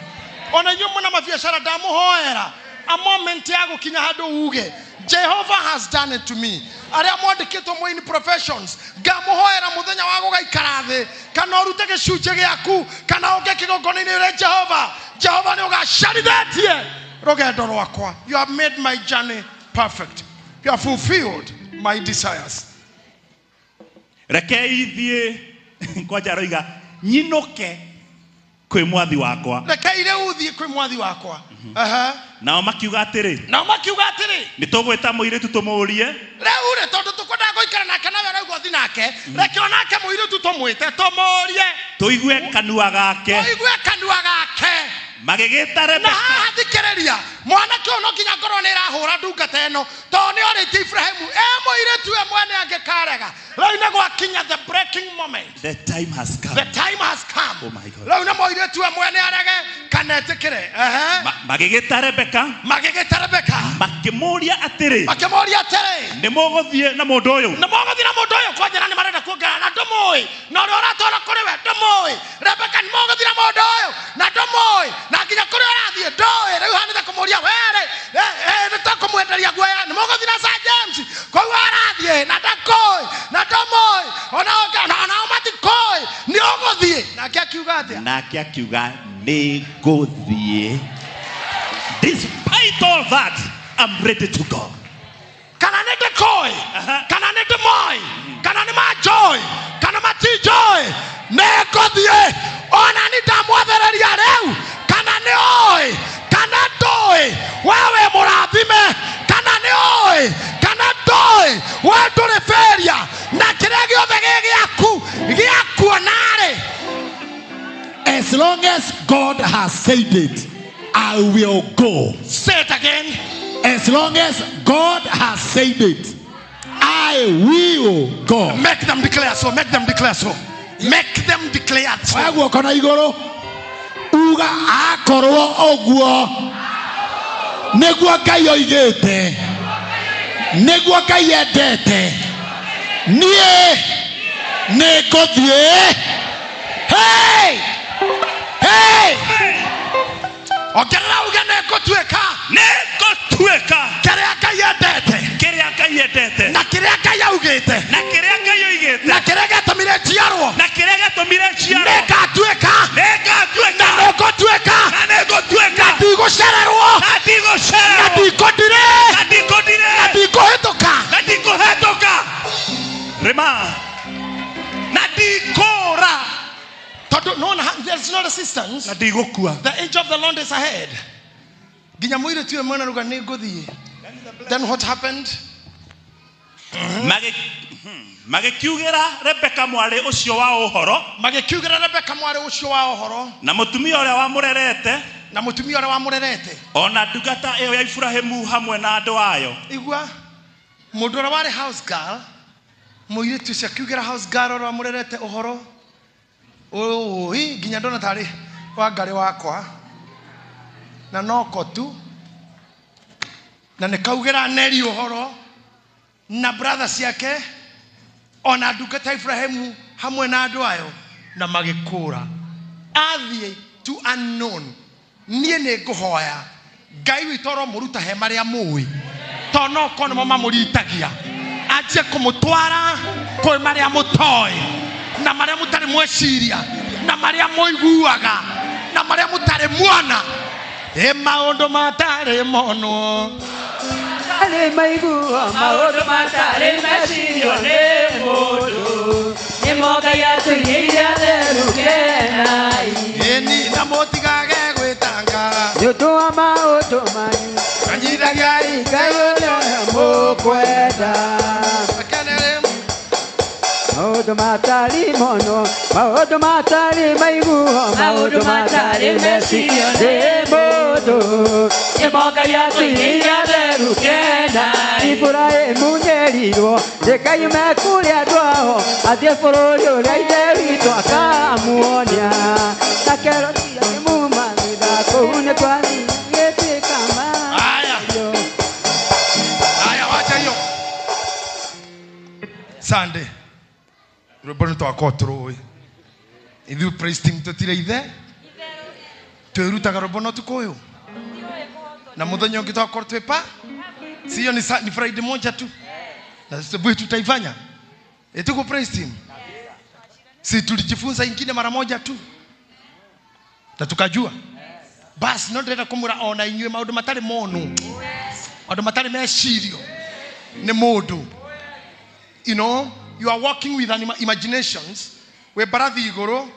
Ona inyuĩ mwĩna mabiacara ndamũhoera a moment ya gũkinya handũ uge Jehovah has done it to me. Arĩa mwandĩkĩtwo mwĩ in professions ngamũhoera mũthenya wa gũgaikara thĩ kana ũrute gĩcunjĩ gĩaku kana ũke kĩgongona-inĩ ũrĩ Jehova, Jehova nĩ ũgacarithĩtie rũgendo rwakwa. You have made my journey perfect. You have fulfilled my desires. Rekei thiĩ kwanja aroiga nyinũke kwĩ mwathi wakwa. Rekei rĩu thiĩ kwĩ mwathi wakwa. Aha. Nao makiuga atĩrĩ, Nao makiuga atĩrĩ, nĩ tũgwĩta mũirĩtu tũmũũrie. Rĩu rĩ tondũ tũkwendaga gũikara nake nawe ũrauga ũthiĩ nake, reke onake mũirĩtu tũmwĩte tũmũũrie, tũigue kanua gake. Tũigue kanua gake. Magĩgĩta Na Rebeka. haha thikĩrĩria, mwanake ũyũ no nginya ngorwo nĩ ĩrahũra ndungata ĩno tondũ nĩ orĩtie Ibrahimu e mũirĩtu we mwene angĩkarega. Rĩu nĩ gwakinya the breaking moment. The time has come. The time has come. Oh my God. Rĩu nĩ mũirĩtu we mwene arege kana etĩkĩre. Ehe. Magĩgĩta Rebeka. Magĩgĩta Rebeka. Makĩmũũria atĩrĩ, Makĩmũũria atĩrĩ, nĩ mũgũthiĩ na mũndũ ũyũ? Nĩ mũgũthiĩ na mũndũ ũyũ? Kwanja nĩ marenda kuongerera na ndũmũĩ, na ũrĩa ũratwara kũrĩ we ndũmũĩ. Rebeka, nĩ mũgũthiĩ na mũndũ ũyũ na ndũmũĩ, na nginya kũrĩa ũrathiĩ ndũĩ. Rĩu hanĩte kũmũũria were, nĩ tũkũmwenderia guoya, nĩ mũgũthiĩ na Sir James kũu arathiĩ na ndakũĩ na ndũmũĩ, onao matikũĩ, nĩ ũgũthiĩ? Nake akiuga atĩa? Nake akiuga nĩ ngũthiĩ. Despite all that, I'm ready to go. Kana nĩ ndĩkũĩ, Aha. kana nĩ ndĩmoĩ, kana nĩ manjũĩ, kana matinjũĩ, nĩ ngũthiĩ. Ona nĩ ndamwathĩrĩria rĩu, kana nĩ ũĩ kana ndũĩ, we wĩ mũrathime, kana nĩ ũĩ kana ndũĩ, we ndũrĩ failure, na kĩrĩa gĩothe gĩ gĩaku gĩakuonarĩ. As long as God has said it, I will go. Say it again. As long as God has said it, I will go. Make them declare so. Make them declare so. Make them declare so. Oya guoko na igũrũ uga akorwo ũguo nĩguo Ngai oigĩte, nĩguo Ngai endete, niĩ nĩ ngũthiĩ. Hey! Hey! Ongerera uge nĩ ngũtuĩka Nĩ ngũtuĩka kĩrĩa Ngai endete, kĩrĩa Ngai endete, na kĩrĩa Ngai augĩte, na kĩrĩa Ngai oigĩte, na kĩrĩa gĩatũmire njiarwo, na kĩrĩa gĩatũmire njiarwo, nĩ ngatuĩka, nĩ ngatuĩka, na nĩ ngũtuĩka, na nĩ ngũtuĩka, na ndigũcererwo, na ndigũcererwo, na ndikũndire, na ndikũndire, na ndikũhĩtũka, na ndikũhĩtũka. Rĩma na ndikũra, Tondũ no, there's no resistance. Na ndigũkua. The angel of the Lord is ahead. Nginya mũirĩtu ũyũ mwene ruga nĩ ngũthiĩ. Then what happened? Magĩkiugĩra Rebeka mwarĩ ũcio wa ũhoro, Magĩkiugĩra Rebeka mwarĩ ũcio wa ũhoro, na mũtumia ũrĩa wamũrerete, na mũtumia ũrĩa wamũrerete, ona ndungata ĩyo ya Ibrahimu hamwe na andũ ayo. Igua mũndũ ũrĩa warĩ house girl, mũirĩtu ũcio akiugĩra house girl ũrĩa wamũrerete ũhoro, ũĩ nginya ndona tarĩ Wangarĩ wakwa, na noko tu, na nĩkaugĩra Neri ũhoro na brother ciake ona ndungata Ibrahimu hamwe na andũ ayo, na magĩkũra. Athiĩ to unknown. Niĩ nĩ ngũhoya Ngai witũ aromũruta he marĩa mũĩ, tondũ no korwo nĩmo mamũritagia, anjie kũmũtwara kwĩ marĩa mũtoĩ, na marĩa mũtarĩ mweciria, na marĩa mũiguaga, na marĩa mũtarĩ muona. Ĩ maũndũ matarĩ monwo, Matarĩ maigua, maũndũ matarĩ mecirio nĩ mũndũ, nĩmo Ngai atũigĩire atheru kenai. Ĩni na mũtigage gwĩtanga nĩ ũndũ wa maũndũ manyu, Kanyithagiai Ngai ũrĩa mũru. kwenda maũndũ matarĩ mono maũndũ matarĩ maiguo maũndũ matarĩ mecirio nĩ mũndũ nĩmo Ngai atũigĩire atheru kenai Iburahĩmu nĩerirwo ndĩkaume kũrĩ andũ ao athiĩ bũrũri ũrĩa ithe witũ akamuonia na Keroti akĩmuma thutha kũu nĩ kwathire gĩtuĩka Haya. Haya, wacha hiyo. Sunday. Rwĩmbo nĩ twakorwo tũrũĩ. Ithuĩ praise team tũtirĩ ithe. Twĩrutaga rwĩmbo na ũtukũ ũyũ. Na mũthenya ũngĩ twakorwo twĩ pa. Sio ni, ni Friday moja tu. Na asubuhi tutaifanya. Tuko praise team. Si tulijifunza ingine mara moja tu. Na tukajua. Basi no ndĩrenda kũmwĩra ona inyuĩ maũndũ matarĩ monu. Maũndũ matarĩ mecirio nĩ mũndũ. You know, you are working with an imaginations. Wĩ mbarathi igũrũ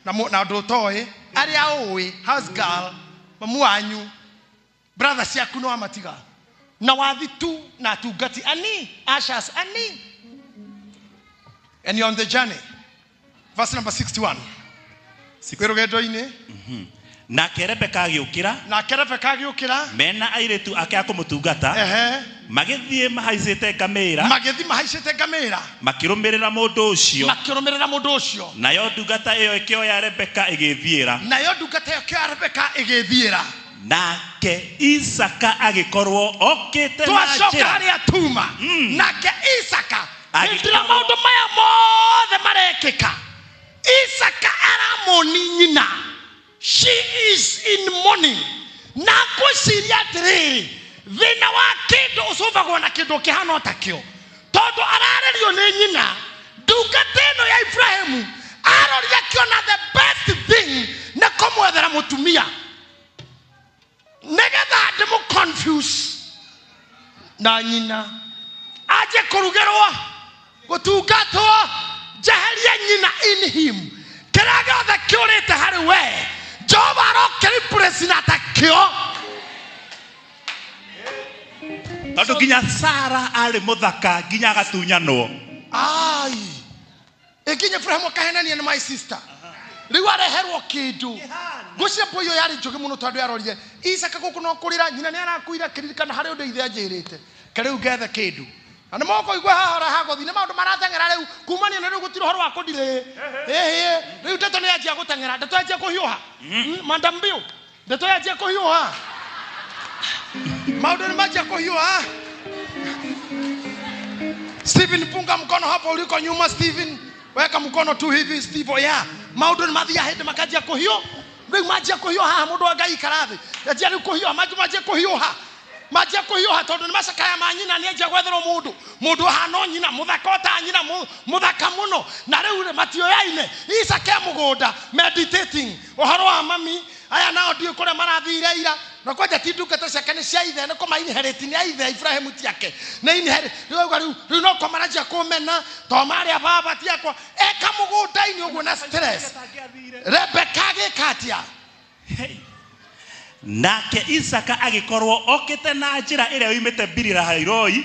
na na andũ ũtoĩ arĩa ũĩ house girl mamu wanyu brother ciaku nĩ wamatiga na wathi tu na atungati ani ushers ani and you're on the journey. Verse number 61. Wĩ rũgendo-inĩ. Nake Rebeka agĩũkĩra Nake Rebeka agĩũkĩra mena airĩtu ake a kũmũtungata magĩthiĩ mahaicĩte ngamĩra magĩthiĩ mahaicĩte ngamĩra makĩrũmĩrĩra mũndũ ũcio makĩrũmĩrĩra mũndũ ũcio. Nayo ndungata ĩyo ĩkĩoya Rebeka ĩgĩthiĩra. Nayo ndungata ĩyo ĩkĩoya Rebeka ĩgĩthiĩra. Nake Isaka agĩkorwo okĩte na twacoka njĩra harĩa tuma. Nake Isaka Agĩkorwo- hĩndĩ ĩrĩa maũndũ maya mothe marekĩka Isaka aramoni nyina. She is in mourning. Na ngwĩciria atĩrĩrĩ thĩna wa kĩndũ ũcũmbagwo na kĩndũ kĩhana o takĩo tondũ ararerio nĩ nyina ndungata ĩno ya Ibrahimu arorire akĩona the best thing nĩ kũmwethera mũtumia nĩgetha ndĩmũ confuse na nyina aje kũrugĩrwo gũtungatwo njeherie nyina in him kĩrĩa gĩothe kĩũrĩte harĩ we Jehova arokĩreplace na takĩo. Tondũ nginya Sara arĩ mũthaka nginya agatunyanwo. Ai ĩnginya Ibrahimu akahenania nĩ my sister. Rĩu areherwo kĩndũ ngwĩciria mbũi ĩyo yarĩ njũgĩ mũno tondũ yarorire Isaka gũkũ no kũrĩra nyina nĩ arakuire akĩririkana harĩ ũndũ ithe anjĩrĩte ke rĩu ngethe kĩndũ na nĩ mũkũigua haha ũrĩa hagũthiĩ nĩ maũndũ marateng'era rĩu kumania na rĩu gũtirĩ ũhoro wa kũndirĩ ĩhĩ rĩu ndeto nĩ yanjia gũteng'era ndeto yanjia kũhiũha manda mbiũ ndeto yanjia kũhiũha maũndũ nĩ manjia kũhiũha. Stephen, punga mkono hapo uliko nyuma. Stephen, weka mkono tu hivi Steve. Yeah. Maũndũ nĩ mathiaga hĩndĩ makanjia kũhiũ rĩu manjia kũhiũha haha mũndũ wa Ngai ikara thĩ yanjia rĩu kũhiũha manjia kũhiũha manjia kũhiũha tondũ nĩ macakaya ma nyina nĩ anjia gwetherwo mũndũ mũndũ ũhana nyina mũthaka ota nyina mũthaka mũno na rĩu rĩ matioyaine Isaka e mũgũnda meditating ũhoro wa mami aya nao ndiũĩ kũrĩa marathire ira na kwanja ti ndungata ciake nĩ cia ithe nĩ kũma inherit nĩ a ithe Ibrahimu ti ake nĩ inherit rĩu auga rĩu no kũmaranjia kũmena to marĩa baba ti akwa eka mũgũnda-inĩ ũguo na stress. Rebeka agĩka atĩa? Nake Isaka agĩkorwo okĩte na njĩra ĩrĩa yoimĩte Biri-Lahai-Roi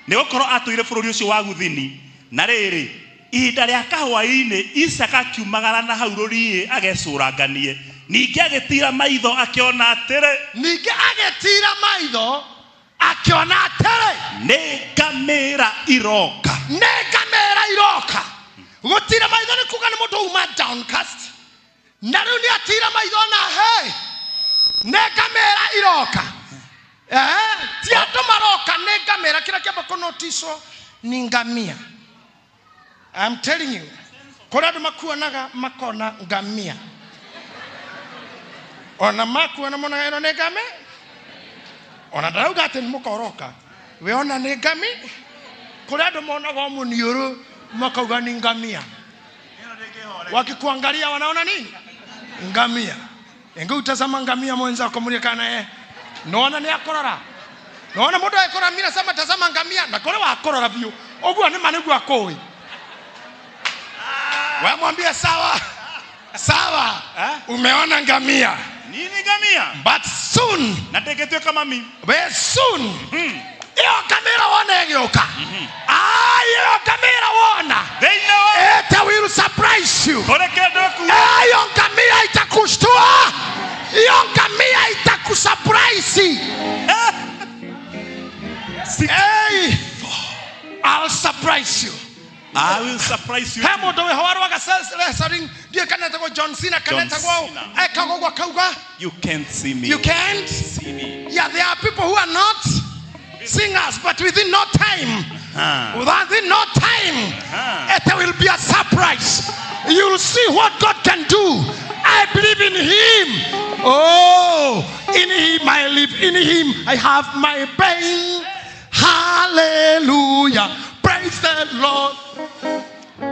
nĩ gũkorwo atũire bũrũri ũcio wa Guthini. Na rĩrĩ ihinda rĩa kahwaĩ-inĩ Isaka akiumagara na hau rũriĩ agecũranganie ningĩ agĩtiira maitho akĩona atĩrĩ ningĩ agĩtiira maitho akĩona atĩrĩ nĩ ngamĩra iroka nĩ ngamĩra iroka gũtira maitho nĩ kuga nĩ mũndũ uma downcast na rĩu nĩ atira maitho na he nĩ ngamĩra iroka ti andũ maroka nĩ ngamĩra kĩrĩa kĩamba kũnoticwo ni ngamia. I'm telling you kũrĩ andũ makuonaga makona ngamia ona makuona monaga ĩno nĩ ngamia ona ndarauga atĩ nĩ mũkoroka we ona nĩ ngami kũrĩ andũ monaga o mũniũrũ makauga ni ngamia wakikuangalia wanaona nini ngamia ingi utazama ngamia mwenzako murikana ye nona nĩ akorora nona mũndũ agĩkorora mimi nasema tazama ngamia na kũrĩ wakorora biũ ũguo nĩ ma nĩguo akũĩ we mwambie sawa sawa umeona ngamia nini ngamia but soon na ndĩngĩtuĩka mami we soon Ĩyo ngamĩra wona ĩgĩũka. Ah, ĩyo ngamĩra wona. Thĩinĩ wa It will surprise you. kũrĩ kĩndũ ĩkuua. Hiyo ngamia itakushtua. Hiyo ngamia itakusurprise. Hey, I'll surprise you. I will surprise you. He mũndũ wĩho warwaga wrestling ndiũĩ kana etagwo John Cena kana John etagwo Cena. ekaga ũguo akauga You can't see me. you can't. see me. Yeah, there are people who are not singers, but within no time, within no time, it will be a surprise. You'll see what God can do. I believe in Him. Oh, in Him I live, in Him I have my being. Hallelujah. Praise the Lord.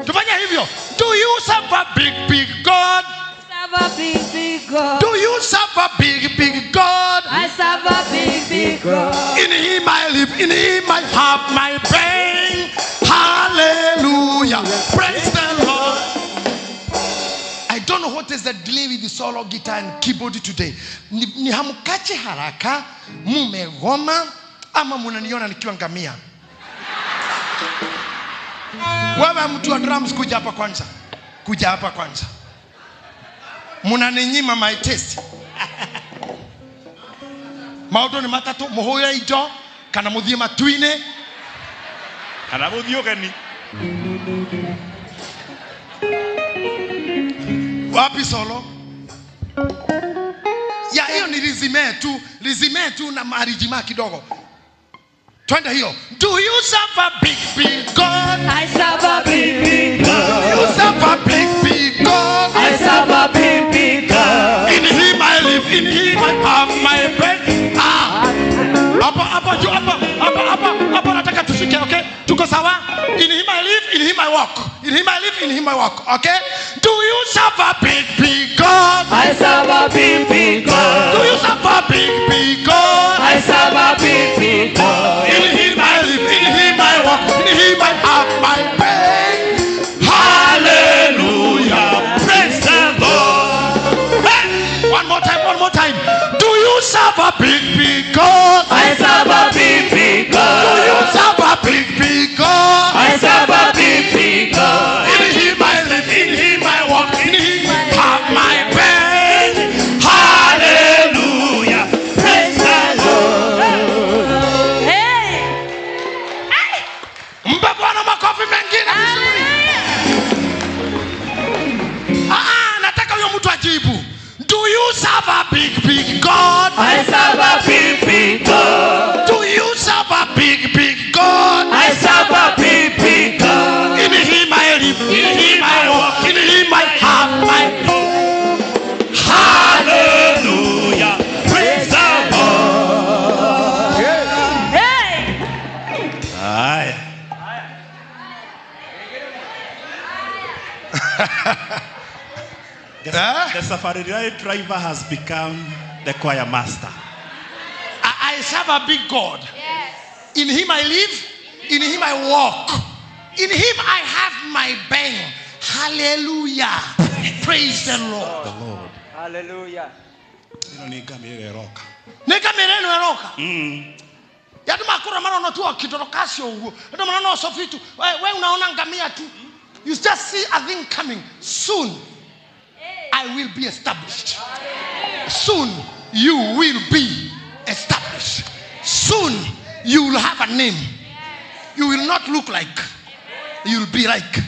Tufanye hivyo. Do you serve a big, big God? Serve a big, big God. Do you serve a big, big God? I serve a big, big God. In him I live, in him I have my being. Hallelujah. Praise the Lord. I don't know what is the delay with the solo guitar and keyboard today. Ni hamkache haraka, mumegoma ama munaniona nikiwa ngamia. Wewe mtu wa drums kuja hapa kwanza. Kuja hapa kwanza. Munaninyima my taste. Maũndũ nĩ matatũ, mũhũre indo kana mũthiĩ matu-inĩ. Kana mũthiĩ ũgeni. Wapi solo? Ya hiyo ni rizime tu, rizime tu na marijima kidogo. Twende hiyo. Do you serve a big big God? I serve a big, big God. Do you serve a big big God? I serve a big, big God. In him I live, in him I have my bread. Ah. Hapa hapa juu hapa hapa hapa hapa nataka tushike, okay? Tuko sawa? In him I live, in him I walk. In him I live, in him I walk. Okay? Do you serve a big big God? I serve a big, big God. Do you serve a big big God? I serve a big, big God. In him I live, in him I walk, in him I have my being. Hallelujah. Praise the Lord. Hey! One more time, one more time. Do you serve a big, big God? I serve a big, big God. Do you serve a big, big God? I serve a big, big God. In him I live, in him I walk, in him I have my being. Hallelujah. Praise the Lord. Hey! Mpe Bwana makofi mengine vizuri. Ah, nataka huyo mtu ajibu. Do you serve a big, big God? I serve a big, big God. Do you serve a big, big God? I serve a big, big God. In him I live, in him I walk, in him I have my Hallelujah. Praise the Lord. Hey! Haya. The safari rally driver has become the choir master. I serve a big God. In him I live, in him I walk, in him I have my being. Hallelujah. Praise the Lord. The Lord. Hallelujah. Ĩno nĩ ngamĩra ĩrĩa ĩroka. Nĩ ngamĩra ĩno ĩroka. Yatu makura mara tu akidorokasio ũguo. Ndio maana sofitu. We unaona ngamia tu. You just see a thing coming soon. I will be established. Soon you will be established. Soon you will have a name. You will not look like. You will be like.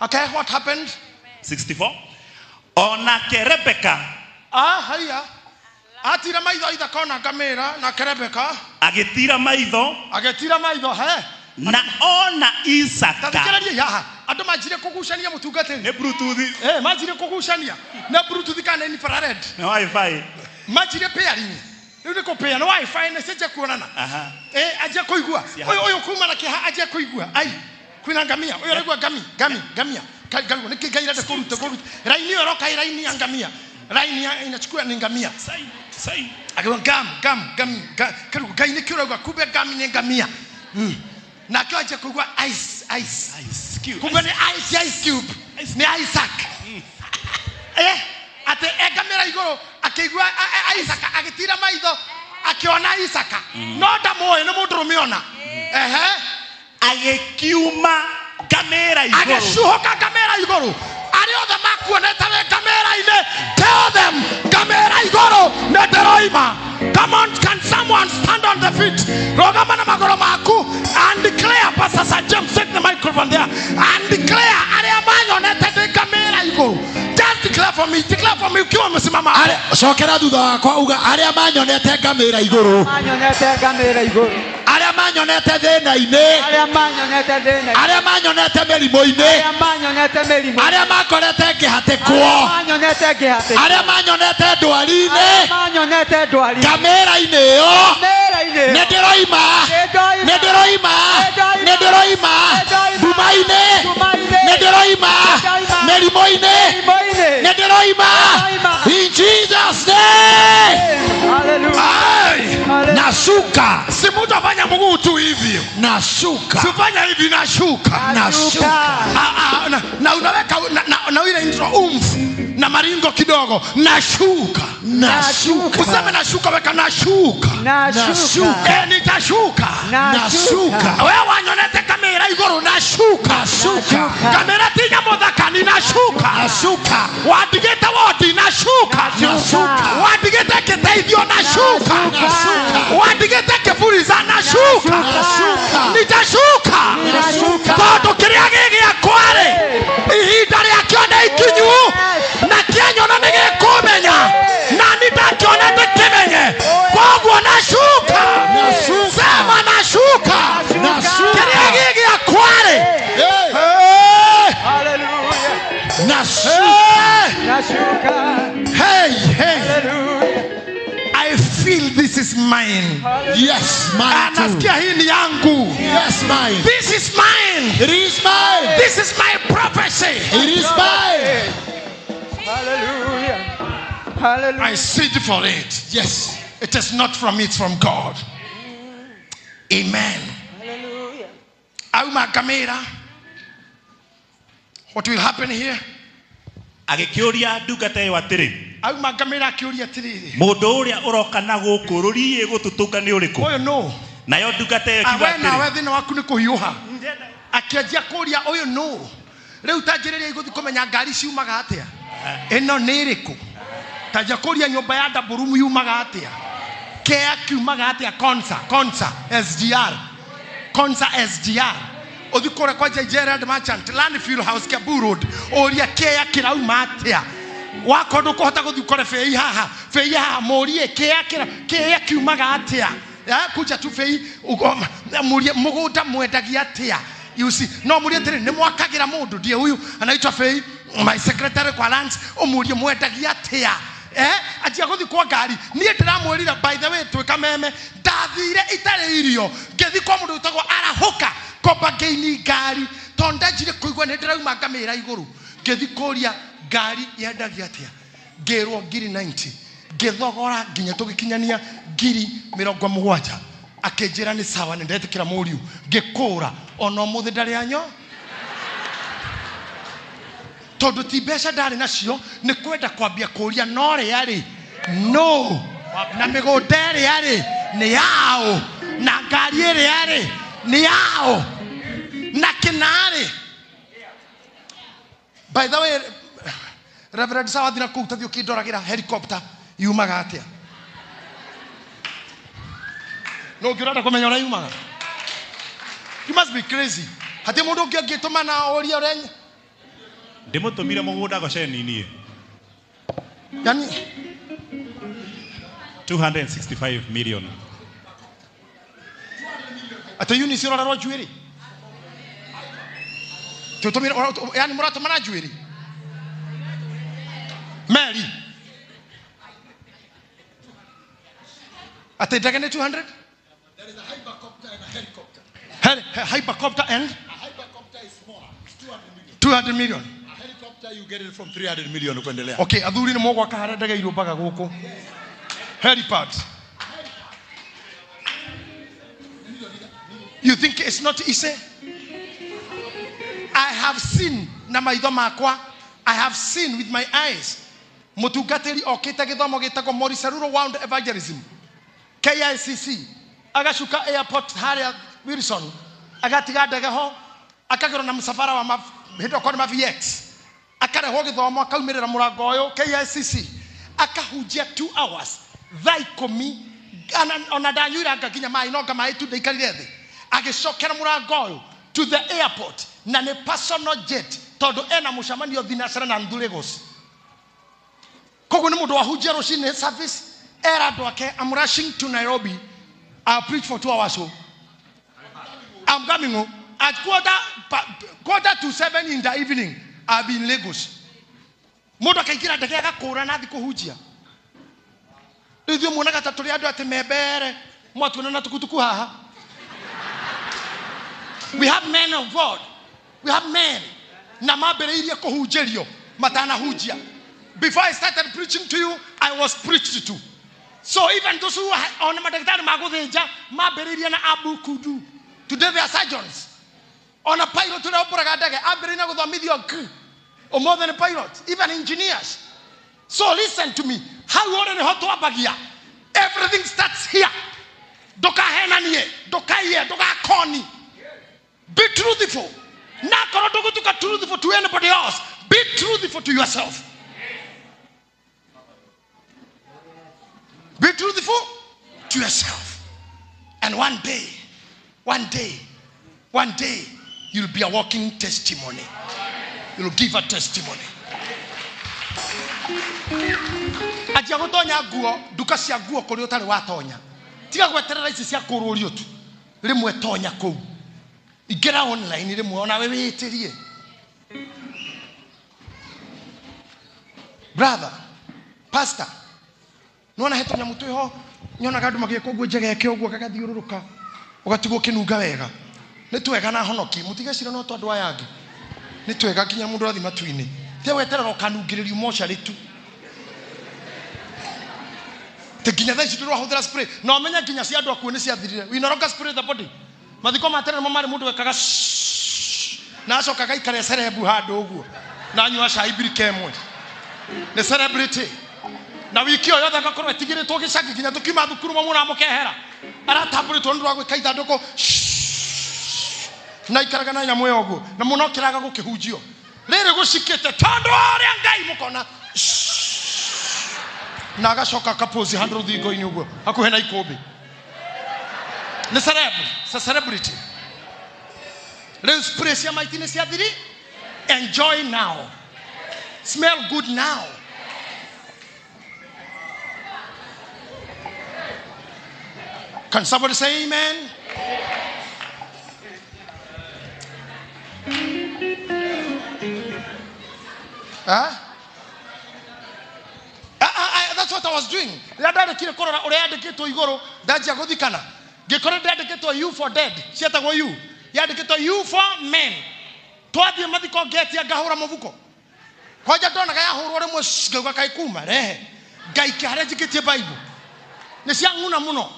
Okay, what happened? 64. Onake Rebeka Ah, haya. Atira maitho ithakona ngamĩra nake Rebeka agĩtira maitho agĩtira maitho he na ona Isaka tathikĩrĩria haha andũ manjire kũgucania mũtungatĩri. Nĩ bluetooth. Manjire kũgucania na bluetooth kana infrared. Nĩ wifi. Manjire pairing. Rĩu nĩ kũpair nĩ wifi nĩ cenjia kuonana. Anjia kũigua. Ũyũ kuma na kĩeha anjia kũigua. Ai, kwĩna ngamia. Ũyũ araigua ngami, ngami, ngamia. Ngarigwo nĩkĩ Ngai arenda kũruta kũruta. Raini ĩyo ĩroka ĩ raini ya ngamia. Raini ya inachukua ni ngamia. Sai, sai. Akiwa ngam, ngam, ngam, ngam. Ngai nĩkĩ ũrauga kumbe ngami nĩ ngamia. Nake anjia kũigua ice, ice. Ice cube. Kumbe nĩ ice, ice cube. Nĩ Isaac. Atĩ engamĩra igũrũ akĩigua Isaac agĩtira maitho Akĩona Isaka no ndamũĩ nĩ mũndũrũme ona. Ehe. Agĩkiuma ngamĩra igũrũ. Agĩcuhũka ngamĩra igũrũ. Arĩa othe makuonete wĩ ngamĩra-inĩ, tell them ngamĩra igũrũ nĩ ndĩroima. Come on, can someone stand on the feet? Rũgama na magũrũ maku and declare. Pastor Sir James, take the microphone there and declare arĩa manyonete ndĩ ngamĩra igũrũ. Just declare for me, declare for me ukiwa umesimama hapo. Cokera thutha wakwa uga arĩa manyonete ngamĩra igũrũ. Manyonete ngamĩra igũrũ. Arĩa manyonete thĩna-inĩ. Arĩa manyonete thĩna. Arĩa manyonete mĩrimũ-inĩ. Arĩa manyonete mĩrimũ. Arĩa makorete ngĩhatĩkwo. Arĩa manyonete ngĩhatĩkwo. Arĩa manyonete ndwari-inĩ. Arĩa manyonete ndwari. Ngamĩra-inĩ ĩyo. Ngamĩra-inĩ ĩyo. Nĩ ndĩroima. Nĩ ndĩroima. Nĩ ndĩroima. Nĩ ndĩroima. Nduma-inĩ. Nduma-inĩ. Nĩ ndĩroima. Nĩndĩroima. Mĩrimũ-inĩ. Mĩrimũ-inĩ. Nĩ ndĩroima. Nĩndĩroima. In Jesus name. Hallelujah. Ai. Hallelujah. Nashuka. Si mtu afanya mguu tu hivyo. Nashuka. Sifanya hivi, nashuka. Nashuka. Ah, ah, na unaweka na ile intro umfu na maringo kidogo. Nashuka. Nashuka. Useme nashuka, weka nashuka. Nashuka. Nitashuka. Nashuka. Wewe wanyonete kamera igũrũ, nashuka. Nashuka. Kamera ti nyamũ thaka, ni nashuka. Nashuka. Wandigĩte wodi, nashuka. Nashuka. Wandigĩte kĩteithio, nashuka. Nashuka. Wandigĩte kĩburiza, nashuka. Nashuka. Nitashuka. Nashuka. Tondũ kĩrĩa gĩ gĩakwa-rĩ, ihinda rĩakĩo nĩ ikinyu, na kĩanyona nĩ gĩkũmenya, na niĩ ndakĩona ndĩkĩmenye. Koguo nashuka. Nashuka. Sema nashuka. Nashuka. Kĩrĩa gĩ gĩakwa-rĩ. Hey. Hey. Hallelujah. Nashuka. Hey. Nashuka. Hey, hey. Hallelujah. I feel this is mine. Yes, mine too. Nasikia hii ni yangu. Yes, mine. This is mine. It is mine. This is my prophecy. It is mine. Hallelujah. Hallelujah. I seed for it. Yes. It is not from me, it's from God. Amen. Hallelujah. Auma ngamĩra. What will happen here? Agĩkĩũria ndungata ĩyo atĩrĩ, Auma ngamĩra akĩũria atĩrĩrĩ. mũndũ ũrĩa ũroka na gũkũ rũriĩ gũtũtũnga nĩ ũrĩkũ? Ũyũ nũ? Nayo ndungata ĩyo ĩkiuga We nawe atĩrĩ, thĩna waku nĩ kũhiũha. Akĩanjia kũria ũyũ nũ? Rĩu ta njĩrĩria igũthiĩ kũmenya ngari ciumaga atĩa. Ĩno nĩ ĩrĩkũ? Ta njia kũria nyũmba ya double room yumaga atĩa? Kea kiumaga atĩa? Konsa, Konsa, SGR. Konsa SGR. Ũthiĩ kũrĩa kwa JJ Red Merchant, Landfill House, Kiambu Road. Ũria kea kĩrauma atĩa? Wakorwo ndũkũhota gũthiĩ ũkore bei haha, bei haha, mũrie kea kĩra, kea kiumaga atĩa? Ya, kuja tu bei, mũrie mũgũnda mwendagia atĩa? You see, no mũrie atĩrĩ, nĩ mwakagĩra mũndũ, ndiĩ huyu anaitwa Fei, my secretary kwa lands, ũmũrie mwendagia atĩa? Anjia gũthiĩ kwa ngari. Niĩ ndĩramwĩrire, by the way, twĩ Kameme, ndathire itarĩ irio, ngĩthiĩ kwa mũndũ wĩtagwo Arahũka, ngomba ngĩini ngari, tondũ ndanjire kũigua nĩ ndĩrauma ngamĩra igũrũ. Ngĩthiĩ kũria ngari yendagia atĩa, ngĩrwo ngiri 90, ngĩthogora nginya tũgĩkinyania ngiri mĩrongo mũgwanja. Akĩnjĩra nĩ sawa, nĩ ndetĩkĩra mũriũ, ngĩkũra ona ũmũthĩ ndarĩ anyo, tondũ ti mbeca ndarĩ nacio, nĩ kwenda kwambia kũria no rĩa rĩ no, na mĩgũnda ĩrĩa rĩ nĩ yao, na ngari ĩrĩa rĩ nĩ yao, na kĩnarĩ. By the way, Reverend Sawathi na kũu tathiĩ ũkĩndoragĩra helicopter yumaga atĩa? No ũngĩ ũrenda kũmenya ũrĩa yumaga? You must be crazy. Hatirĩ mũndũ ũngĩ angĩtũma na ũrie ũrĩa Ndĩmũtũmire mũgũnda Gosheni niĩ. Yani 265 million. Ate Eunice ũrarorwo njuĩrĩ? Tũtũmire, yani mũratũmana njuĩrĩ? Mary. Ate ndege nĩ 200? There is a hypercopter and a helicopter. Hypercopter and? A hypercopter is smaller. It's 200 million. 200 million. A helicopter, you get it from 300 million kuendelea. Okay, athuri nĩ mũgwaka harĩa ndege irũmbaga gũkũ. Helipad. You think it's not easy? I have seen na maitho makwa. I have seen with my eyes. Mũtungatĩri okĩte gĩthomo gĩtagwo Morris Cerullo Wound Evangelism. KICC agacuka airport haria Wilson agatiga ndege ho akagĩrwo na mũcabara wa hĩndĩ okorwo nĩ ma VX akarehwo gĩthomo akaumĩrĩra mũrango ũyũ KICC akahunjia 2 hours thaa 10 ona ndanyuiranga nginya maĩ no nga maĩ tu ndaikarire thĩ agĩcokera mũrango ũyũ to the airport na nĩ personal jet tondũ ena mũcemanio thinacara na nuthu Lagos. Koguo nĩ mũndũ wahunjia rũcinĩ service era andũ ake, I'm rushing to Nairobi, I'll preach for 2 hours. So I'm coming home at 6:45 in the evening. I'll be in Lagos. Mũndũ akaingĩra ndege agakũra na athiĩ kũhunjia. Rĩu ithuĩ muonaga ta tũrĩ andũ atĩ membere mwatuona na tukutuku haha. We have men of God. We have men. Na mambĩrĩirie kũhunjĩrio matanahunjia. Before I started preaching to you, I was preached to. So even those who are on madagitari magũthĩnja mambĩrĩirie na Abu Kudu. Today they are surgeons. On a pilot ũrĩa ũmbũraga ndege ambĩrĩirie na gũthomithio k. Ũmũthĩ nĩ pilot, even engineers. So listen to me. Hau ũrĩ nĩho twambagia. Everything starts here. Ndũkahenanie, ndũkaiye, ndũgakoni. Be truthful. Na korwo ndũgũtuĩka truthful to anybody else, be truthful to yourself. Be truthful to yourself. And one day, one day, one day, you'll be a walking testimony. You'll give a testimony. Anjia gũtonya nguo, nduka cia nguo kũrĩa ũtarĩ watonya. Tiga gweterera ici cia kũrũrio tu. Rĩmwe tonya kũu. Ingĩra online rĩmwe onawe wĩĩtĩrie. Brother, pastor, nĩwona he tũnyamũ twĩho nyonaga andũ magĩka ũguo njegeke ũguo gagathiũrũrũka ũgatigwo ũkĩnunga wega. Nĩ twega na honoki, mũtigecire no tondũ aya angĩ. Nĩ twega nginya mũndũ arathiĩ matu-inĩ. Tiga gweterera ũkanungĩrĩrio mocarĩ tu. Te nginya thaa ici ndĩrahũthĩra spray. Na ũmenye nginya cia andũ akuũ nĩ ciathirire. We no longer spray the body. Mathiko ma tene nĩmo marĩ mũndũ wekaga shhh, na acoka agaikara e celeb handũ ũguo. Na anyua cai mbirika ĩmwe. Nĩ celebrity. Na wiki ĩyo yothe agakorwo etigĩrĩtwo gĩcagi nginya tũkiuma thukuru mamũra mũkehera. Aratambũrĩtwo nĩ ũndũ wa gwĩka ithandũkũ. Shhh, na aikaraga na nyamũ ĩyo ũguo. Na mũno kĩraga gũkĩhunjio. Rĩrĩ gũcikĩte tondũ wa ũrĩa Ngai mũkona. Shhh, na agacoka akaposi handũ rũthingo-inĩ ũguo hakuhĩ na ikũmbĩ. Nĩ celeb, it's a celebrity. Rĩu spray cia maiti nĩ ciathiri. Enjoy now. Smell good now. Can somebody say amen? Huh? That's what I was doing. Rĩrĩa ndarĩkire kũrora ũrĩa yandĩkĩtwo igũrũ, ndanjia gũthikana. Ngĩkora ndĩandĩkĩtwo U for dead, cietagwo U. Yandĩkĩtwo U for men. Twathiĩ mathiko ngetia ngahũra mũbuko. Kwanja ndonaga yahũrwo rĩmwe, shh, ngauga kaĩ kuma, rehe. Ngaikia harĩa njikĩtie Bible. Nĩ ciang'una mũno.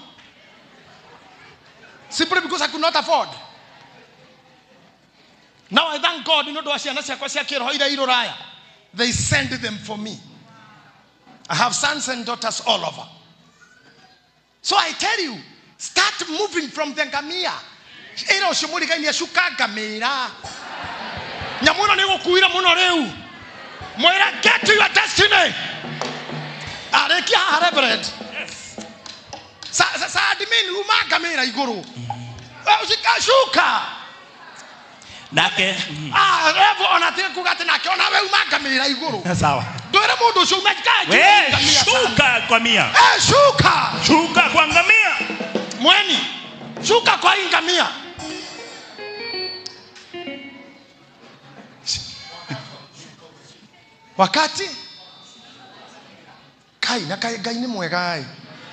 Simply because I could not afford. Now I thank God nĩ ũndũ wa ciana ciakwa cia kĩroho iria irũraya. They send them for me. I have sons and daughters all over. So I tell you, start moving from the ngamia. Ĩra ũcio mũrigainie cuka ngamĩra. Nyamũ ĩno nĩ ĩgũkuire mũno rĩu. Mwĩre get to your destiny. Arĩkia haha Reverend. Yes. Sa admin uma ngamĩra igũrũ. Cuka. Nake. Revo ona ti kuga atĩ nake ona we uma ngamĩra igũrũ. Sawa. Ndwĩre mũndũ ũcio uma We, ngamĩra sana. shuka kwa mia. Shuka. Shuka kwa ngamia. Mweni, shuka kwa hii ngamia. Wakati kai na kai Ngai nĩ mwega ĩ.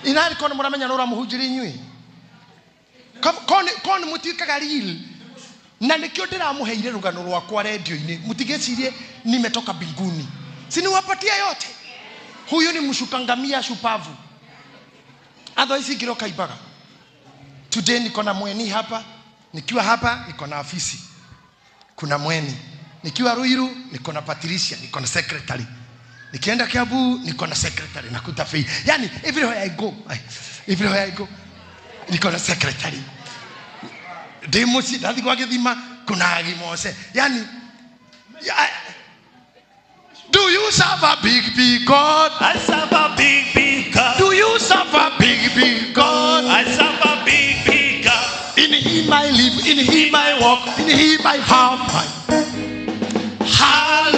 Inarĩ kono mũramenya nĩ ũramũhunjĩria inyuĩ. Kono mũtuĩkaga real. Na nĩkĩo ndĩramũheire rũgano rwakwa redio-inĩ. Mũtigecirie nimetoka mbinguni. Si niwapatia yote. Huyu ni mshuka ngamia shupavu. Otherwise ingĩroka imbaga. Today niko na mweni hapa. Nikiwa hapa niko na afisi. Kuna mweni. Nikiwa Ruiru niko na Patricia, niko na secretary. Nikienda Kiambu niko na secretary nakuta fee. Yani everywhere I go, everywhere I go niko na secretary. Ndĩ mũciĩ ndathiĩ gwa gĩthima kuna agimose. Yani do you serve a big big God? I serve a big, big God. Do you serve a big big God? I serve a big, big God. In him I live, in him I walk, in him I have my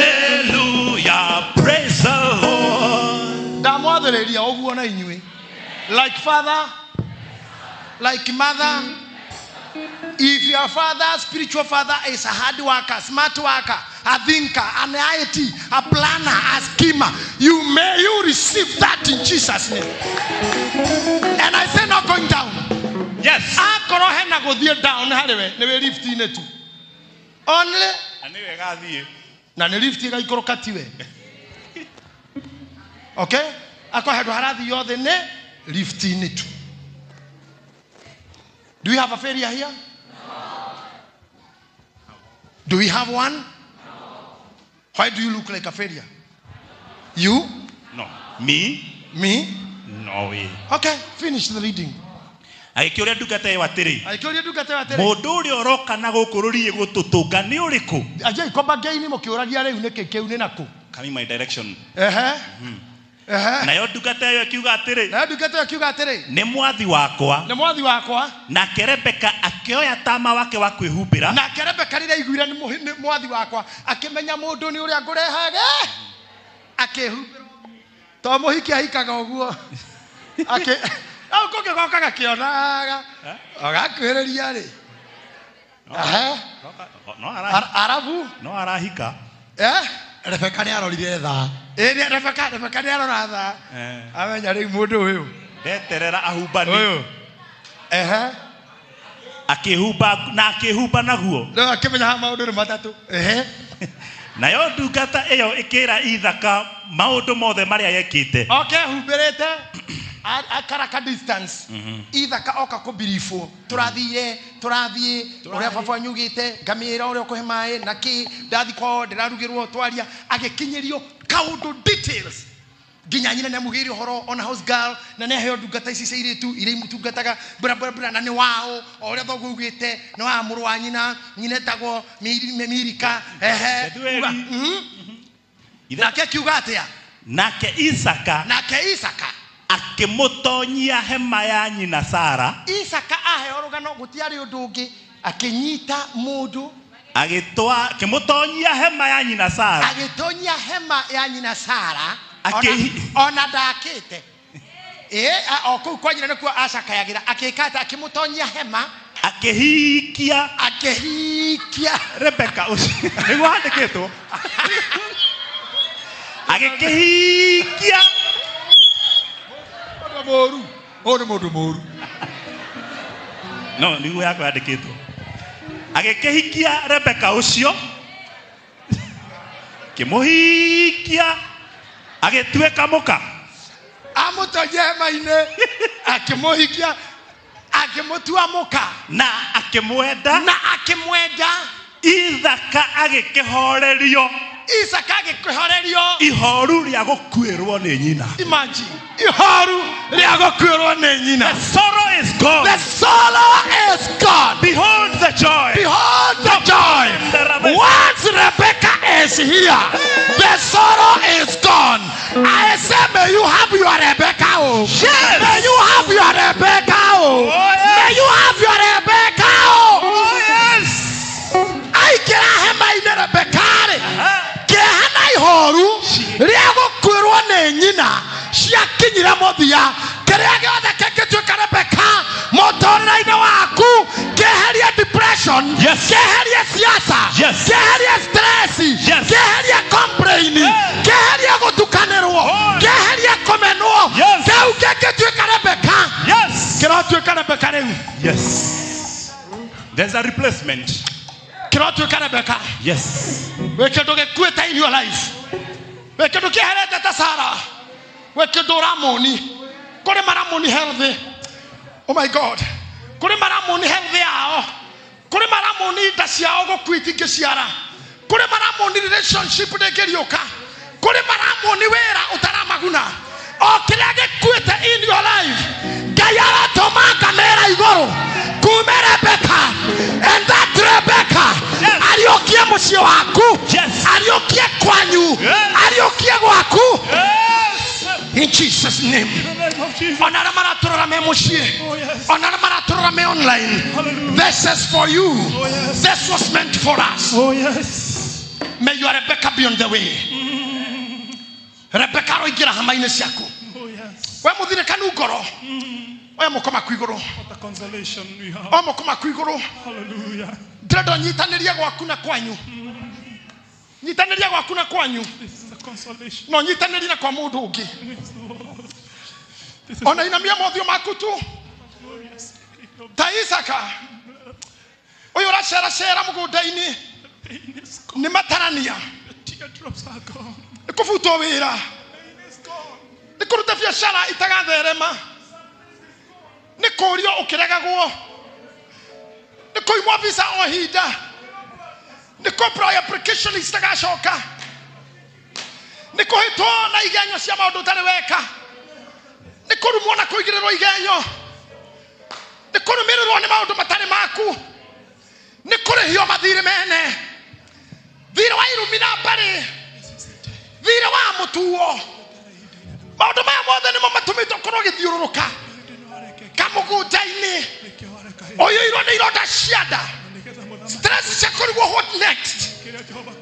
Hallelujah. Praise the Lord. Ndamwathĩrĩria ũguo na inyuĩ. Like father, like mother. If your father, spiritual father, is a hard worker, smart worker, a thinker, an IT, a planner, a schemer, you may you receive that in Jesus' name. And I say not going down. Yes. Akorwo hena gũthiĩ down harĩ we, nĩ wĩ lift-inĩ tu. Only Na nĩ wega thiĩ. na nĩ lift ĩgaikũrũka tiwe. Okay? Akorwo handũ harathio thĩ nĩ lift-inĩ tu. Do we have a failure here? Do we have one? No. Why do you look like a failure? You? No. Me? Me? No way. Okay, finish the reading. Agĩkĩũria ndungata ĩyo atĩrĩ, Agĩkĩũria ndungata ĩyo atĩrĩ, mũndũ ũrĩa ũroka na gũkũ rũriĩ gũtũtũnga nĩ ũrĩkũ? Ajai komba ngei-inĩ mũkĩũragia rĩu nĩkĩ kĩu nĩ nakũ? Coming my direction. Ehe. Ehe. Nayo ndungata ĩyo ĩkiuga atĩrĩ, Nayo ndungata ĩyo ĩkiuga atĩrĩ, nĩ mwathi wakwa. Nĩ mwathi wakwa. Nake Rebeka akĩoya tama wake wa kwĩhumbĩra. Nake Rebeka rĩrĩa aiguire nĩ mwathi wakwa, akĩmenya mũndũ nĩ ũrĩa ngũrehage, akĩhumbĩra. To mũhiki ahikaga ũguo. Hau kũngĩ goka gakĩonaga. Ũgakuhĩrĩria rĩ. Ehe. No Arabu. No arahika. Eh? Rebeka nĩ arorire thaa. Ĩ, Rebeka, Rebeka nĩ arora thaa. Amenya rĩu mũndũ ũyũ. Ndeterera ahumbani. Ũyũ. Ehe. Akĩhumba na akĩhumba naguo. Rĩu akĩmenya haha maũndũ nĩ matatũ. Ehe. Nayo ndungata ĩyo ĩkĩra Ithaka maũndũ mothe marĩa yekĩte. Oke humbĩrĩte akaraka distance. Ithaka oka kũbiribwo. Tũrathire, tũrathiĩ, ũrĩa baba anyugĩte, ngamĩra ũrĩa ũkũhe maĩ, na kĩ, ndathi kwao, ndĩrarugĩrwo, twaria, agĩkinyĩrio kaũndũ details. Nginya nyina nĩamugĩire ũhoro ona house girl, na nĩaheo ndungata ici cia airĩtu iria imũtungataga, bra, bra, bra, na nĩ wao, o ũrĩa thoguo augĩte, nĩ wa mũrũ wa nyina, nyina etagwo Mirika, ehe. Bethueli. Nake akiuga atĩa? Nake Isaka. Nake Isaka. Akĩmũtonyia hema ya nyina Sara. Isaka aheo rũgano gũtiarĩ ũndũ ũngĩ, akĩnyita mũndũ. Akĩmũtonyia hema ya nyina Sara. Agĩtonyia hema ya nyina Sara. Ona ndakĩte. O kũu kwa nyina nĩkuo acakayagĩra. Akĩka atĩa? Akĩmũtonyia hema. Akĩhikia. Akĩhikia. Rebeka ũcio. Nĩguo handĩkĩtwo. Agĩkĩhikia. Mũndũ mũũru. Ũyũ nĩ mũndũ mũũru. No, nĩguo yakwa yandĩkĩtwo. Agĩkĩhikia Rebeka ũcio. Kĩmũhikia. Agĩtuĩka mũka. Amũtonyia hema-inĩ, akĩmũhikia, akĩmũtua mũka. Na akĩmwenda. Na akĩmwenda. Ithaka agĩkĩhorerio. Isaka agĩkĩhorerio. Ihoru rĩa gũkuĩrwo nĩ nyina. Imagine. Ihoru rĩa gũkuĩrwo nĩ nyina. The sorrow is gone. The sorrow is gone. Behold the joy. Behold the joy. Once Rebecca is here, the sorrow is gone. I say, may you have your Rebecca. Oh. Yes. May you have your Rebecca. Oh. Oh, yes. May you have your Rebecca. Oh, oh yes. Aikĩra hema-inĩ Rebecca-rĩ. Kĩeha na ihoru rĩa gũkuĩrwo nĩ nyina ciakinyire mũthia. Kĩrĩa gĩothe kĩngĩtuĩka Rebecca mũtũrĩre-inĩ waku, kĩeherie depression, Yes. kĩeherie siasa, Yes. kĩeherie stress, Yes. kĩeherie complain, kĩeherie gũtukanĩrwo, Oh. kĩeherie kũmenwo. Yes. Kĩu kĩngĩtuĩka Rebecca, Yes. kĩrotuĩka Rebecca rĩu. Yes. There's a replacement. Kĩrotuĩka Rebecca. Yes. Wĩ kĩndũ gĩkuĩte in your life. Wĩ kĩndũ kĩeherete ta Sarah. Wĩ kĩndũ ũramoni. Kũrĩ maramoni healthy. Oh my God. Kũrĩ maramoni healthy yao. Kũrĩ maramoni nda ciao gũkua itingĩciara. Kũrĩ maramoni relationship ndĩngĩriũka. Kũrĩ maramwo nĩ wĩra ũtaramaguna. O kĩrĩa gĩkuĩte in your life, Ngai aratũma ngamĩra igũrũ kume Rebeka, and that Rebeka ariũkie mũciĩ waku, ariũkie kwanyu, ariũkie gwaku. In Jesus name. Ona arĩa maratũrora me mũciĩ, ona arĩa maratũrora me online, this is for you. This was meant for us. Oh yes. May your Rebecca be on the way. Rebecca aroingĩra hama-inĩ ciaku. Oh yes. We mũthirĩkanu ngoro, oya moko maku igũrũ, What a consolation we have. oya moko maku igũrũ. Hallelujah. Ndĩrenda nyitanĩrie gwaku na kwanyu, nyitanĩrie gwaku na kwanyu, This is a consolation. no nyitanĩrie na kwa mũndũ ũngĩ. Yes, Lord. This is Ona inamia mothiũ maku tu glorious. ta Isaka ũyũ ũraceracera mũgũnda-inĩ, The pain is gone. nĩ matarania, The teardrops are gone. nĩ kũbutwo wĩra, The pain is gone. nĩ kũruta biacara itagatherema, nĩ kũũrio ũkĩregagwo, nĩ kũimwo visa o hinda, nĩ kũ application citagacoka, nĩ kũhĩtwo na igenyo cia maũndũ ũtarĩ weka, nĩ kũrumwo na kũigĩrĩrwo igenyo, nĩ kũrũmĩrĩrwo nĩ maũndũ matarĩ maku, nĩ kũrĩhio mathirĩ mene, thirĩ wa irumi na mbarĩ, thirĩ wa mũtuo. Maũndũ maya mothe nĩmo matũmĩte ũkorwo ũgĩthiũrũrũka kamũgũnda-inĩ ũiyũirwo nĩ ironda cia nda, stress cia kũrigwo what next,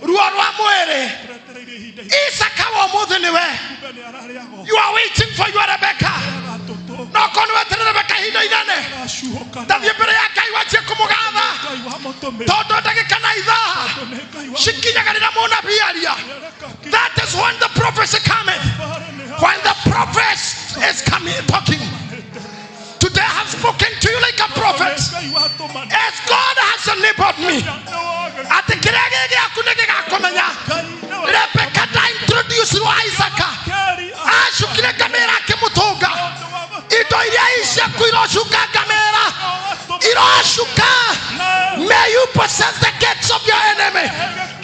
ruo rwa mwĩrĩ. Isaka wa ũmũthĩ nĩwe. You are waiting for your Rebecca. No korwo nĩ weterere Rebecca ihinda inene, ndathiĩ mbere ya Ngai wanjie kũmũgatha, tondũ ndagĩka na ithaa cikinyaga rĩrĩa mũnabii aria. That is when the prophecy cometh. When the prophet is coming talking. Today I have spoken to you like a prophet. As God has enabled me. Atĩ kĩrĩa gĩ gĩaku nĩ gĩgakũmenya. Rebecca nda introduce rwo Isaka. Acukire ngamĩra akĩmũtũnga. Indo iria i ciaku irocuka ngamĩra. Irocuka. May you possess the gates of your enemy.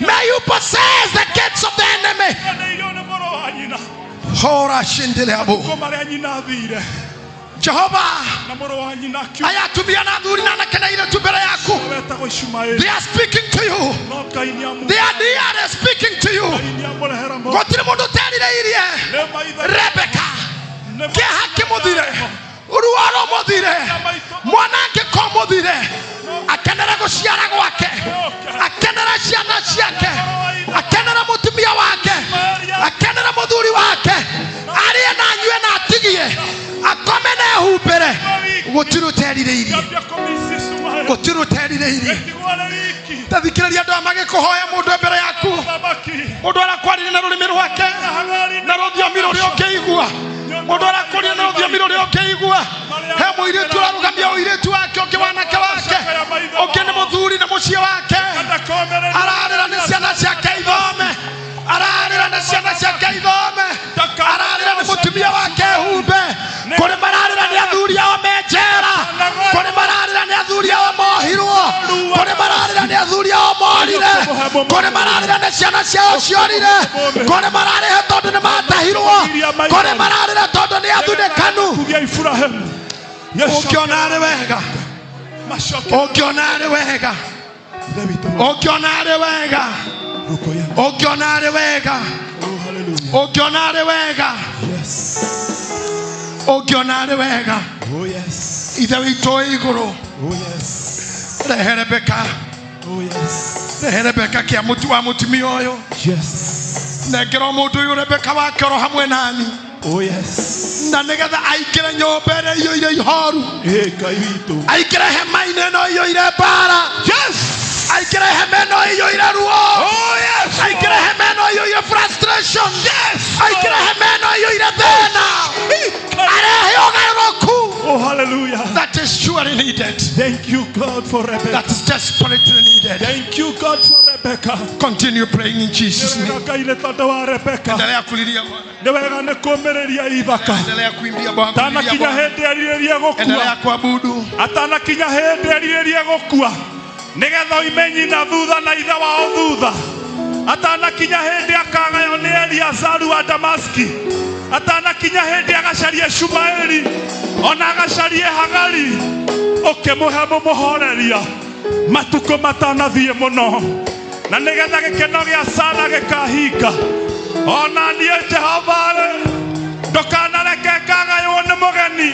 May you possess the gates of the enemy. Hora shindile abo. Jehovah, aya atumia na athuri na anake na airĩtu mbere yaku. They are speaking to you. They are they speaking to you. Gũtirĩ mũndũ ũterirĩirie Rebecca. Kĩeha kĩmũthire, ruo rũmũthire, mwanangĩko ũmũthire, akenere gũciara gwake, akenere ciana ciake, akenere mũtumia wake, akenere mũthuri wake, arĩe na anyue na atigie, akome na ehumbĩre. Gũtirĩ ũterirĩirie, gũtirĩ ũterirĩirie. Ta thikĩrĩria andũ aya magĩkũhoya mũndũ mbere yaku, mũndũ arakwarĩria na rũrĩmĩ rwake na rũthiomi rũrĩa ũngĩigua, mũndũ arakũria na rũthiomi rũrĩa ũngĩigua. He mũirĩtu ũrarũgamia ũirĩtu wake, ũngĩ wanake wake, ũngĩ nĩ mũthuri na mũciĩ wake, ararĩra nĩ ciana ciake ithome, ararĩra nĩ ciana ciake ithome, ararĩra nĩ mũtumia wake ehumbe, kũrĩ mararĩra nĩ athuri ao me njera, kũrĩ mararĩra nĩ athuri ao mohirwo, kũrĩ mararĩra nĩ athuri ao morire, kũrĩ mararĩra nĩ ciana ciao ciorire, kũrĩ mararĩha tondũ nĩ matahirwo, kũrĩ mararĩra tondũ nĩ athunĩkanu. Ũngĩona arĩ wega, ũngĩona arĩ wega, ũngĩona arĩ wega, ũngĩona arĩ wega, ũngĩona arĩ wega, ũngĩona arĩ wega. Ithe witũ wĩ igũrũ, rehe Rebecca, rehe Rebecca kĩa mũtu wa mũtumia ũyũ. Nengera mũndũ ũyũ Rebecca wake oro hamwe nani, na nĩgetha aingĩre nyũmba ĩrĩa iyũire ihoru, aingĩre hema-inĩ ĩno iyũire mbara, aingĩre hema ĩno iyũire ruo, aingĩre hema ĩno iyũire frustration, aingĩre hema ĩno iyũire thĩna, arehe ũgarũrũku. Oh, hallelujah. That is surely needed. Thank you, God, for Rebecca. That is desperately needed. Thank you, God, for Rebecca. Continue praying in Jesus' name. Endelea kulilia Bwana. Endelea kuimbia Bwana. Endelea kuabudu. Atanakinya hĩndĩ erirĩrie gũkua, nĩgetha oime nyina thutha na ithe wao thutha, Atanakinya hĩndĩ akagaywo nĩ Eliazaru wa Damaski, atanakinya hĩndĩ agacarie Shumaeli ona agacarie Hagari, ũkĩmũhe mũmũhoreria matukũ matanathiĩ mũno, na nĩgetha gĩkeno gĩa Sara gĩkahinga. Ona niĩ Jehova-rĩ, ndũkanareke ngagaywo nĩ mũgeni,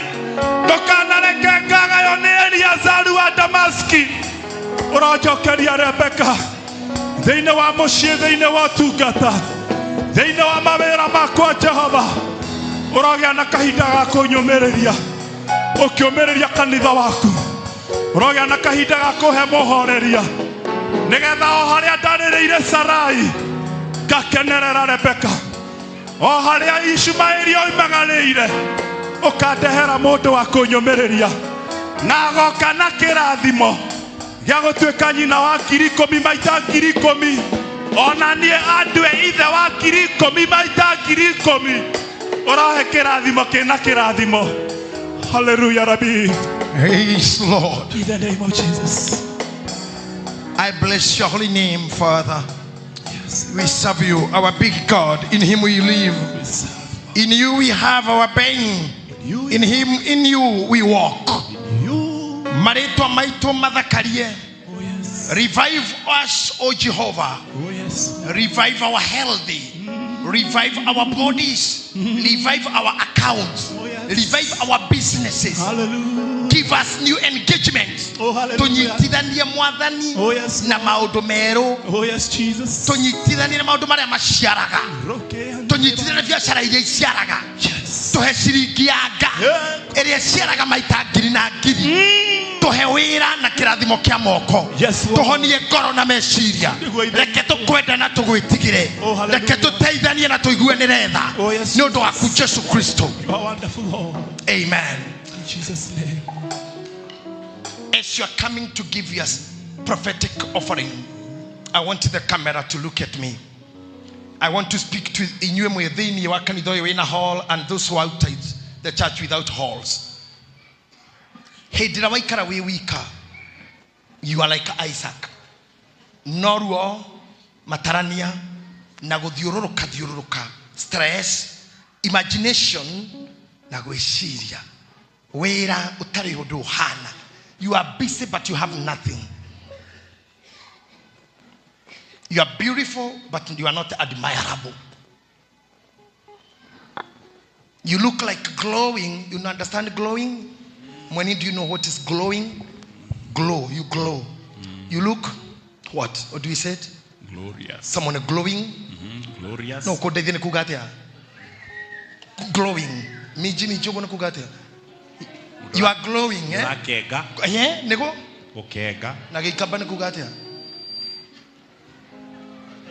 ndũkanareke ngagaywo nĩ Eliazaru wa Damaski. Ũronjokeria Rebeka thĩinĩ wa mũciĩ, thĩinĩ wa ũtungata, thĩinĩ wa mawĩra makwa. Jehova, ũrogĩa na kahinda ga kũnyũmĩrĩria ũkĩũmĩrĩria kanitha waku, ũrogĩa na kahinda ga kũhe mũhoreria, nĩgetha o harĩa ndarĩrĩire Sarai ngakenerera Rebeka, o harĩa Ishumaeli oimagarĩire ũkandehera mũndũ wa kũnyũmĩrĩria, na agoka na kĩrathimo gĩa gũtuĩka nyina wa 10,000 maita 10,000, ona niĩ andue ithe wa 10,000 maita 10,000. Ũrohe kĩrathimo kĩna kĩrathimo. Haleluya, rabi. Praise Lord. In the name of Jesus. I bless your holy name, Father. We serve you, our big God. In him we live. In you we have our being. In him, in you we walk. Marĩtwa maitũ mathakarie. Oh yes. Revive us, O Jehovah. Oh yes. Revive our healthy. Revive our bodies. Revive our accounts. Oh, yes. Revive our businesses. Hallelujah. Give us new engagements. Oh, hallelujah. Tũnyitithanie Mwathani Oh, yes. na maũndũ merũ. Oh yes, Jesus. Tũnyitithanie na maũndũ marĩa maciaraga. Roke. Tũnyitithanie na biacara iria iciaraga. Yes. Tũhe ciringi ya nga Yeah. ĩrĩa ĩciaraga maita ngiri na ngiri. Tũhe wĩra na kĩrathimo kĩa moko. Yes, Lord. Tũhonie ngoro na meciria. Nĩguo ithe. Reke tũkwende na tũgwĩtigĩre. Oh, hallelujah. Reke tũteithanie na tũiguanĩre tha. Oh, yes, Nĩ ũndũ waku Jesu Kristo. You are wonderful, Lord. Amen. In Jesus' name. As you are coming to give your prophetic offering, I want the camera to look at me. I want to speak to inyuĩ mwĩ thĩinĩ wa kanitha ũyũ wĩna hall and those who are outside the church without halls. Hĩndĩ ĩrĩa waikara wĩ wika, you are like Isaac. No ruo, matarania, na gũthiũrũrũka thiũrũrũka, stress, imagination, na gwĩciria. Wĩra ũtarĩ ũndũ ũhana. You are busy but you have nothing. You are beautiful but you are not admirable. You look like glowing. You understand glowing? Mweni, do you know what is glowing? Glow. You glow. You look what? What do we say it? Glorious. Someone glowing? Glorious. No, kũndeithia nĩ kuga atĩa? Glowing. Minji minji ũguo nĩ kuga atĩa? You are glowing, eh? Ũrakenga. Eh, nĩguo? Gũkenga. Na gĩikamba nĩ kuga atĩa?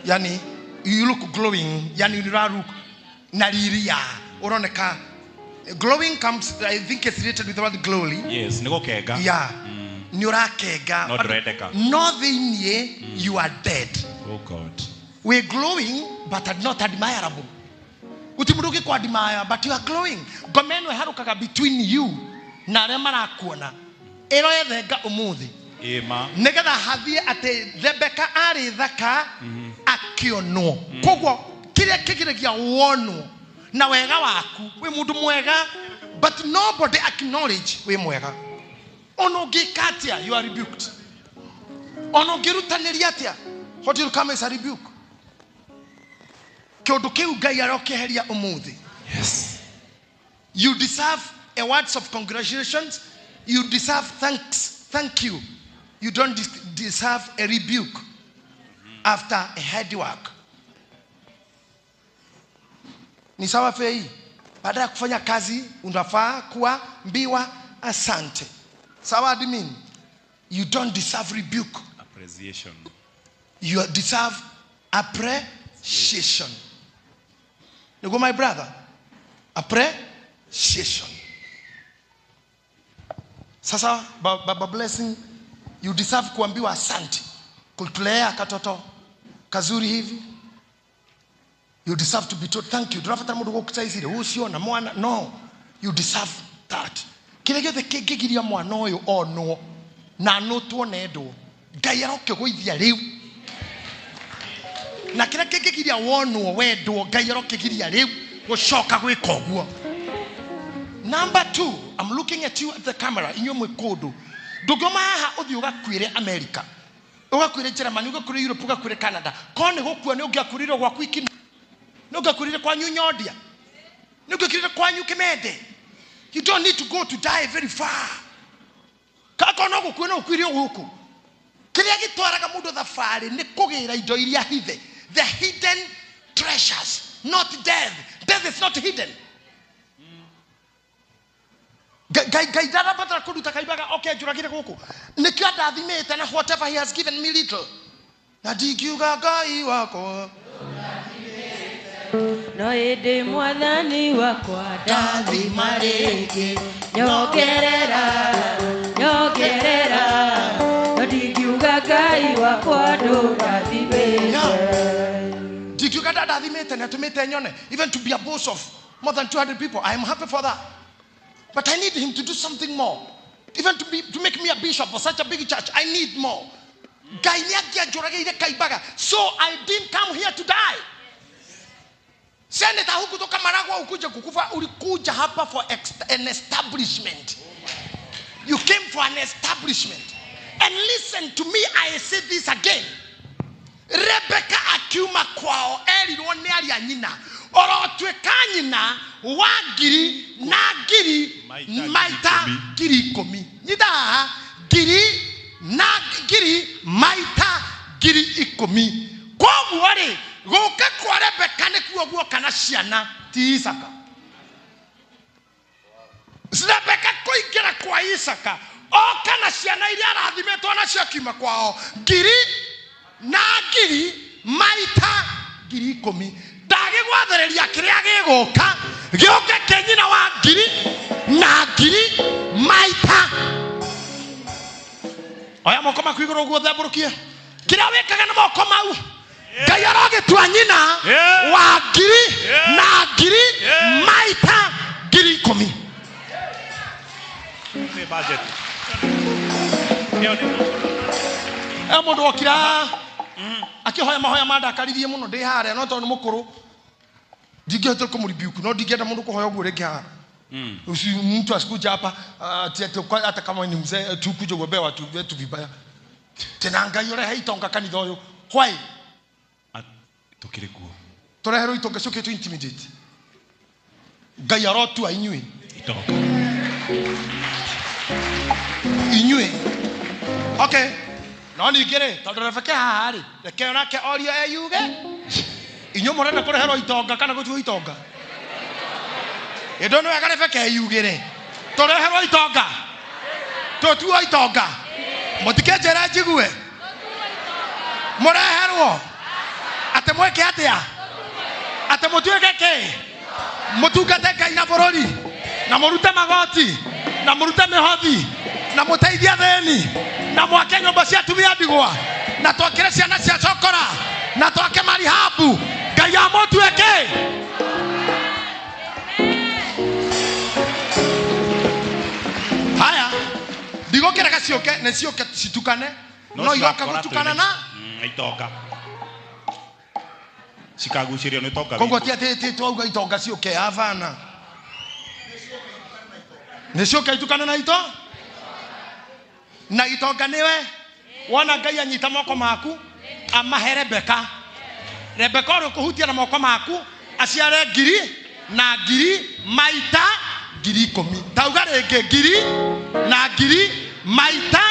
Yani, you look glowing, yani you look na riri ya ũroneka. Glowing comes, I think it's related with the word glory. Yes, nĩ gũkenga. Yeah. Nĩ ũrakenga. No ndũrendeka. No thĩiniĩ, you are dead. Oh God. We're glowing but are not admirable. Guti mundu ũngĩkũ admire but you are glowing. Ngoma ĩno ĩharũkaga between you na arĩa marakuona. Ĩro yethenga ũmũthĩ. Ĩma. Nĩgetha hathiĩ atĩ Rebeka arĩ thaka akĩonwo. Koguo kĩrĩa kĩgiragia wonwo na wega waku, wĩ mũndũ mwega but nobody acknowledge wĩ mwega. Ona ũngĩka atĩa, you are rebuked. Ona ũngĩrutanĩria atĩa, what will come is a rebuke. Kĩũndũ kĩu Ngai arokĩeheria ũmũthĩ. Yes. You deserve a words of congratulations. You deserve thanks. Thank you. You don't deserve a rebuke after a hard work. Ni sawa fei. Baada ya kufanya kazi unafaa kuambiwa asante. Sawa admin. You don't deserve rebuke. Appreciation. You deserve appreciation. You go, my brother. Appreciation. Sasa baba blessing, you deserve kuambiwa asante. Kutulea katoto kazuri hivi. You deserve to be told thank you. Ndũrabatara mũndũ gũkũcaicire ũcio na mwana. No, you deserve that. Kĩrĩa gĩothe kĩngĩgiria mwana ũyũ onwo na anũtwo na endwo, Ngai arokĩgũithia rĩu. Na kĩrĩa kĩngĩgiria wonwo wendwo Ngai arokĩgiria rĩu gũcoka gwĩka ũguo. Number 2, I'm looking at you at the camera, inyuĩ mwĩ kũndũ. Ndũngiuma haha ũthiĩ ũgakuĩre America, ũgakuĩre Germany, ũgakuĩre Europe, ũgakuĩre Canada. Korwo nĩ gũkua nĩ ũngĩakuĩrire gwaku Ikinu, nĩ ũngĩakuĩrire kwanyu Nyondia, nĩ ũngĩakuĩrire kwanyu Kimende. You don't need to go to die very far. Kakorwo no gũkua no ũkuĩre o gũkũ. Kĩrĩa gĩtwaraga mũndũ thabarĩ nĩ kũgĩra indo iria hithe, the hidden treasures, not death. Death is not hidden. Ngai Ngai ndarabatara kũruta kaimbaga oke njũragĩre gũkũ. Nĩkĩo andathimĩte na whatever he has given me little. Na ndingiuga Ngai wakwa No ĩndĩ mwathani wakwa ndathima rĩngĩ, nyongerera, nyongerera, no ndingiuga Ngai wakwa ndũndathimĩte. Ndingiuga ndandathimĩte na atũmĩte nyone, even to be a boss of more than 200 people, I am happy for that. But I need him to do something more. Even to make me a bishop for such a big church, I need more. Ngai nĩ angĩanjũragĩire kaimbaga. So I didn't come here to die. Senator, hukutoka Maragwa ukuje kukufa, ulikuja hapa for an establishment. You came for an establishment. And listen to me, I say this again. Rebecca akiuma kwao erirwo nĩ aria nyina orotuĩka nyina wa ngiri na ngiri maita ngiri ikũmi. Nyita haha, ngiri na ngiri maita ngiri ikũmi. Koguo rĩ, gũka kwa Rebecca nĩkuo guoka na ciana ti Isaka. Rebecca kũingĩra kwa Isaka oka na ciana iria arathimĩtwo nacio akiuma kwao ngiri na ngiri maita ngiri ikũmi. Ndagĩgwathĩrĩria kĩrĩa gĩgũka gĩũke kĩ nyina wa ngiri na ngiri maita. Oya moko maku igũrũ ũguo thembũrũkie. Kĩrĩa wĩkaga na moko mau Ngai arogĩtua nyina wa ngiri na ngiri maita ngiri ikũmi. Nĩ budget. Ĩyo nĩ E mũndũ wokira akĩhoya mahoya mandakaririe mũno ndĩ harĩa, no tondũ nĩ mũkũrũ ndingĩhotire kũmũrebuke, no ndingĩenda mũndũ kũhoya ũguo rĩngĩ haha. Usi mtu asikuja hapa ati ati kwa hata kama ni mzee tu kuja kuombea watu wetu vibaya. Tena Ngai ũrehe itonga kanitha ũyũ. Why? Tũkĩrĩ kuo. Tũreherwo itonga ciũke tu intimidate. Ngai arotua inyuĩ. Itonga. Inyuĩ. Okay. No ningĩ rĩ, tondũ Rebecca haha rĩ, reke onake orio eyuge. Inyuĩ mũrenda kũreherwo itonga kana gũtuo itonga? Ĩndũ nĩ wega Rebecca eyugĩre. Tũreherwo itonga. Tũtuo itonga. Mũtikĩnjĩre njigue. Mũreherwo. Atĩ mwĩke atĩa? Atĩ mũtuĩke kĩ? Mũtungate Ngai na bũrũri, na mũrute magoti, na mũrute mĩhothi, na mũteithie athĩni, na mwake nyũmba cia atumia ndigwa, na twakĩre ciana cia cokora, na twake marihabu. Ngai amũtue kĩ? Haya, ndigũkĩrega ciũke, nĩ ciũke citukane, no igoka gũtukana na itonga. Cikagucĩrĩrio nĩ itonga. Koguo ti atĩ ti twauga itonga ciũke, havana. Nĩ ciũke itukane na ito? Na itonga nĩwe. Wona Ngai anyita moko maku, amahe Rebecca. Rebecca ũrĩa ũkũhutia na moko maku, aciare ngiri na ngiri maita ngiri ikũmi. Tauga rĩngĩ ngiri na ngiri maita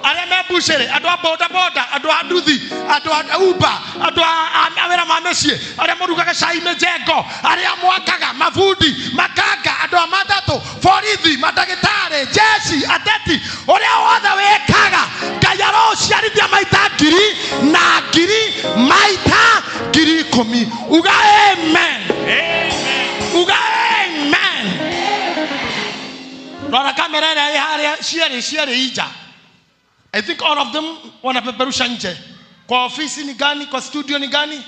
arĩa me mbucĩrĩ, andũ a boda boda, andũ a nduthi, andũ a Uber, andũ a wĩra ma mĩciĩ, arĩa mũrugaga cai mĩjengo, arĩa mwakaga, mabundi, makanga, andũ a matatũ, borithi, mandagĩtarĩ, jeshi, ateti, ũrĩa wothe wĩkaga, Ngai arociarithia maita ngiri na ngiri maita ngiri ikũmi. Uga amen. Amen. Uga amen. Rora kamera ĩrĩa ĩ harĩa, cierĩ, cierĩ inja. I think all of them wanapeperusha nje. Kwa ofisi ni gani? Kwa studio ni gani?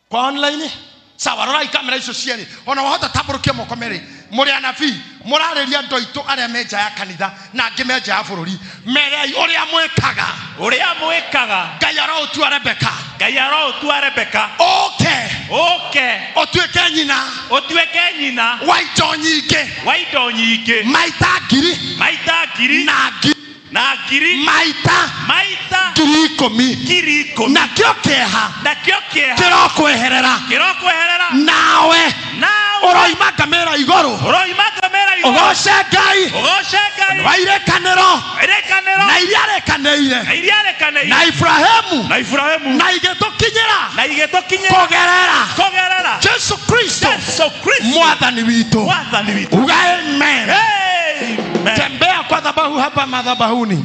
Kwa online? Sawa, rorai kamera icio cierĩ. Ona wahota tambũrũkia moko merĩ. Mũrĩ anabii, mũrarĩria andũ aitũ arĩa me nja ya kanitha na angĩ me nja ya bũrũri. Merei ũrĩa mwĩkaga. Ũrĩa mwĩkaga. Ngai aroũtua Rebeka. Ngai aroũtua Rebeka. Ũke. Ũke. Ũtuĩke nyina. Ũtuĩke nyina. Wa indo nyingĩ. Wa indo nyingĩ. Maita ngiri. Maita ngiri. Na ngiri. Na ngiri. Maita. Maita. 10,000. 10,000. Nakĩo kĩeha. Nakĩo kĩeha. Kĩrokweherera. Kĩrokweherera. Nawe. Nawe. Ũroima ngamĩra igũrũ. Ũroima ngamĩra igũrũ. Ũgoce Ngai. Ũgoce Ngai. Wa irĩkanĩro. Irĩkanĩro. Na iria arĩkanĩire. Na iria arĩkanĩire. Na Ibrahimu. Na Ibrahimu. Na igĩtũkinyĩra. Na igĩtũkinyĩra. Kũgerera. Kũgerera. Jesu Kristo. Jesu Kristo. Mwathani witũ. Mwathani witũ. Uga amen. Amen. Tembea kwa dhabahu hapa madhabahuni.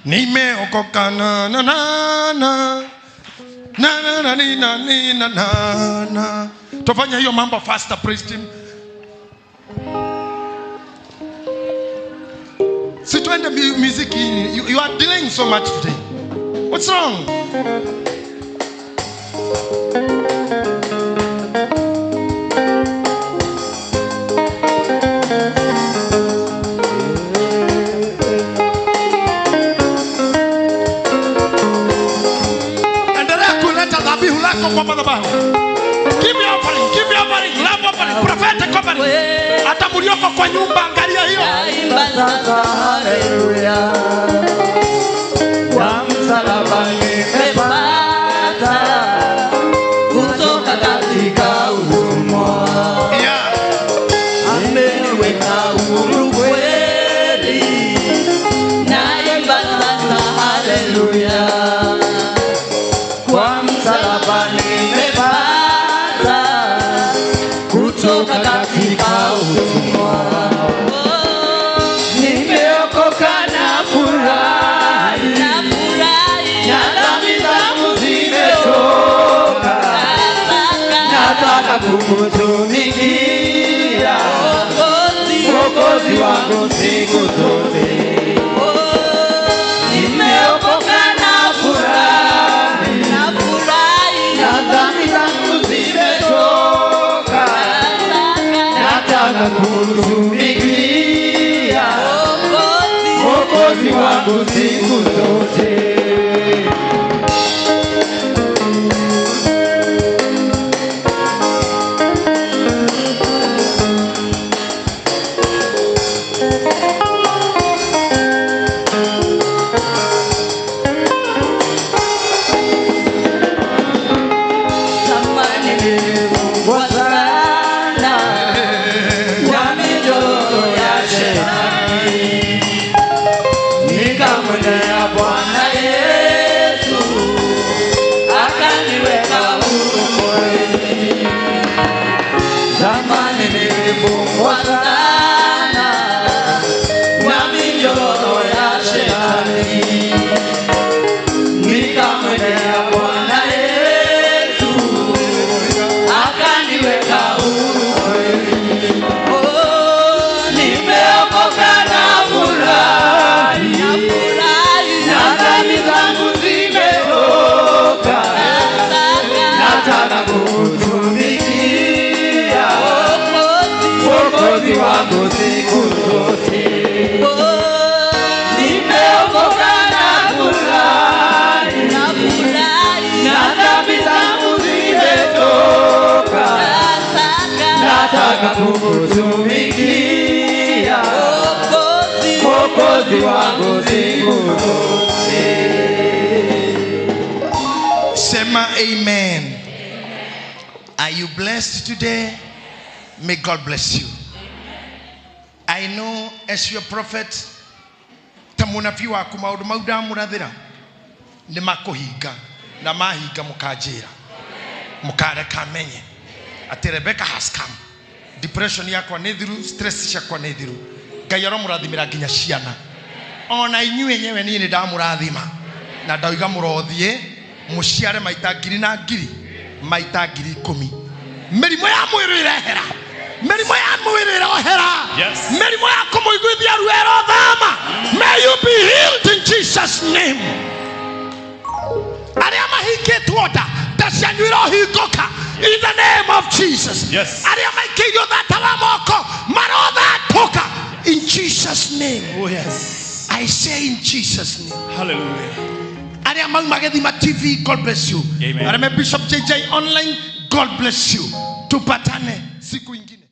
Nimeokoka na na na na. Na na na ni na ni na na na. Tufanye hiyo mambo faster, praise team. Si tuende music. You are delaying so much today. What's wrong? Endelea kuleta dhabihu lako kwa madhabahu. Give your offering, give your offering, love offering, prophetic offering. Hata mlioko kwa nyumba angalia hiyo. Haleluya. Kwa msalaba nimepata kutoka katika utumwa. Yeah. Ameniweka huru kweli. Naimba sasa haleluya. Kwa msalaba nimepata kutoka katika utumwa. Nimeokoka na furahi, na dhambi zangu zimetoka. Nataka kukutumikia Mwokozi wangu siku zote. Nimeokoka na furahi, na dhambi zangu zimetoka. Nataka kukutumikia Mwokozi wangu siku zote. Zamani nilifungwa sana kwa minyororo ya shetani, nikamwendea Bwana Yesu akaniweka huru kweli. Zamani nilifungwa sana kwa minyororo ya shetani, nikamwendea Bwana Yesu akaniweka huru kweli. Oh, nimeokoka na furahi, na dhambi zangu zimetoka. Nataka kukutumikia Mwokozi wangu siku zote. Nimeokoka na furahi, na dhambi zangu zimetoka. Nataka kukutumikia Mwokozi wangu siku zote. Sema amen. Are you blessed today? May God bless you. I know as your prophet, ta mũnabii waku maũndũ mau ndamũrathĩra nĩ makũhinga na mahinga mũkanjĩra mũkareka menye atĩ Rebecca has come. Depression yakwa nĩ thiru, stress ciakwa nĩ thiru. Ngai aromũrathimĩra nginya ciana. Ona inyuĩ enyewe niĩ nĩ ndamũrathima na ndauga mũrothiĩ mũciare maita ngiri na ngiri, maita 10,000. Mĩrimũ ya mwĩrĩ ĩrehera, mĩrimũ ya mwĩrĩ ĩrohera. Yes. Mĩrimũ ya kũmũiguithia ruo ĩrothama. May you be healed in Jesus name. Arĩa mahingĩtwo nda, nda cianyu irohingũka. In the name of Jesus. Yes. Arĩa maikĩirio thata wa moko marothatũka in Jesus name. Oh yes. I say in Jesus name. Hallelujah. Arĩa mauma Gĩthima TV, God bless you. Amen. Arĩa me Bishop JJ online, God bless you. Tupatane siku ingine.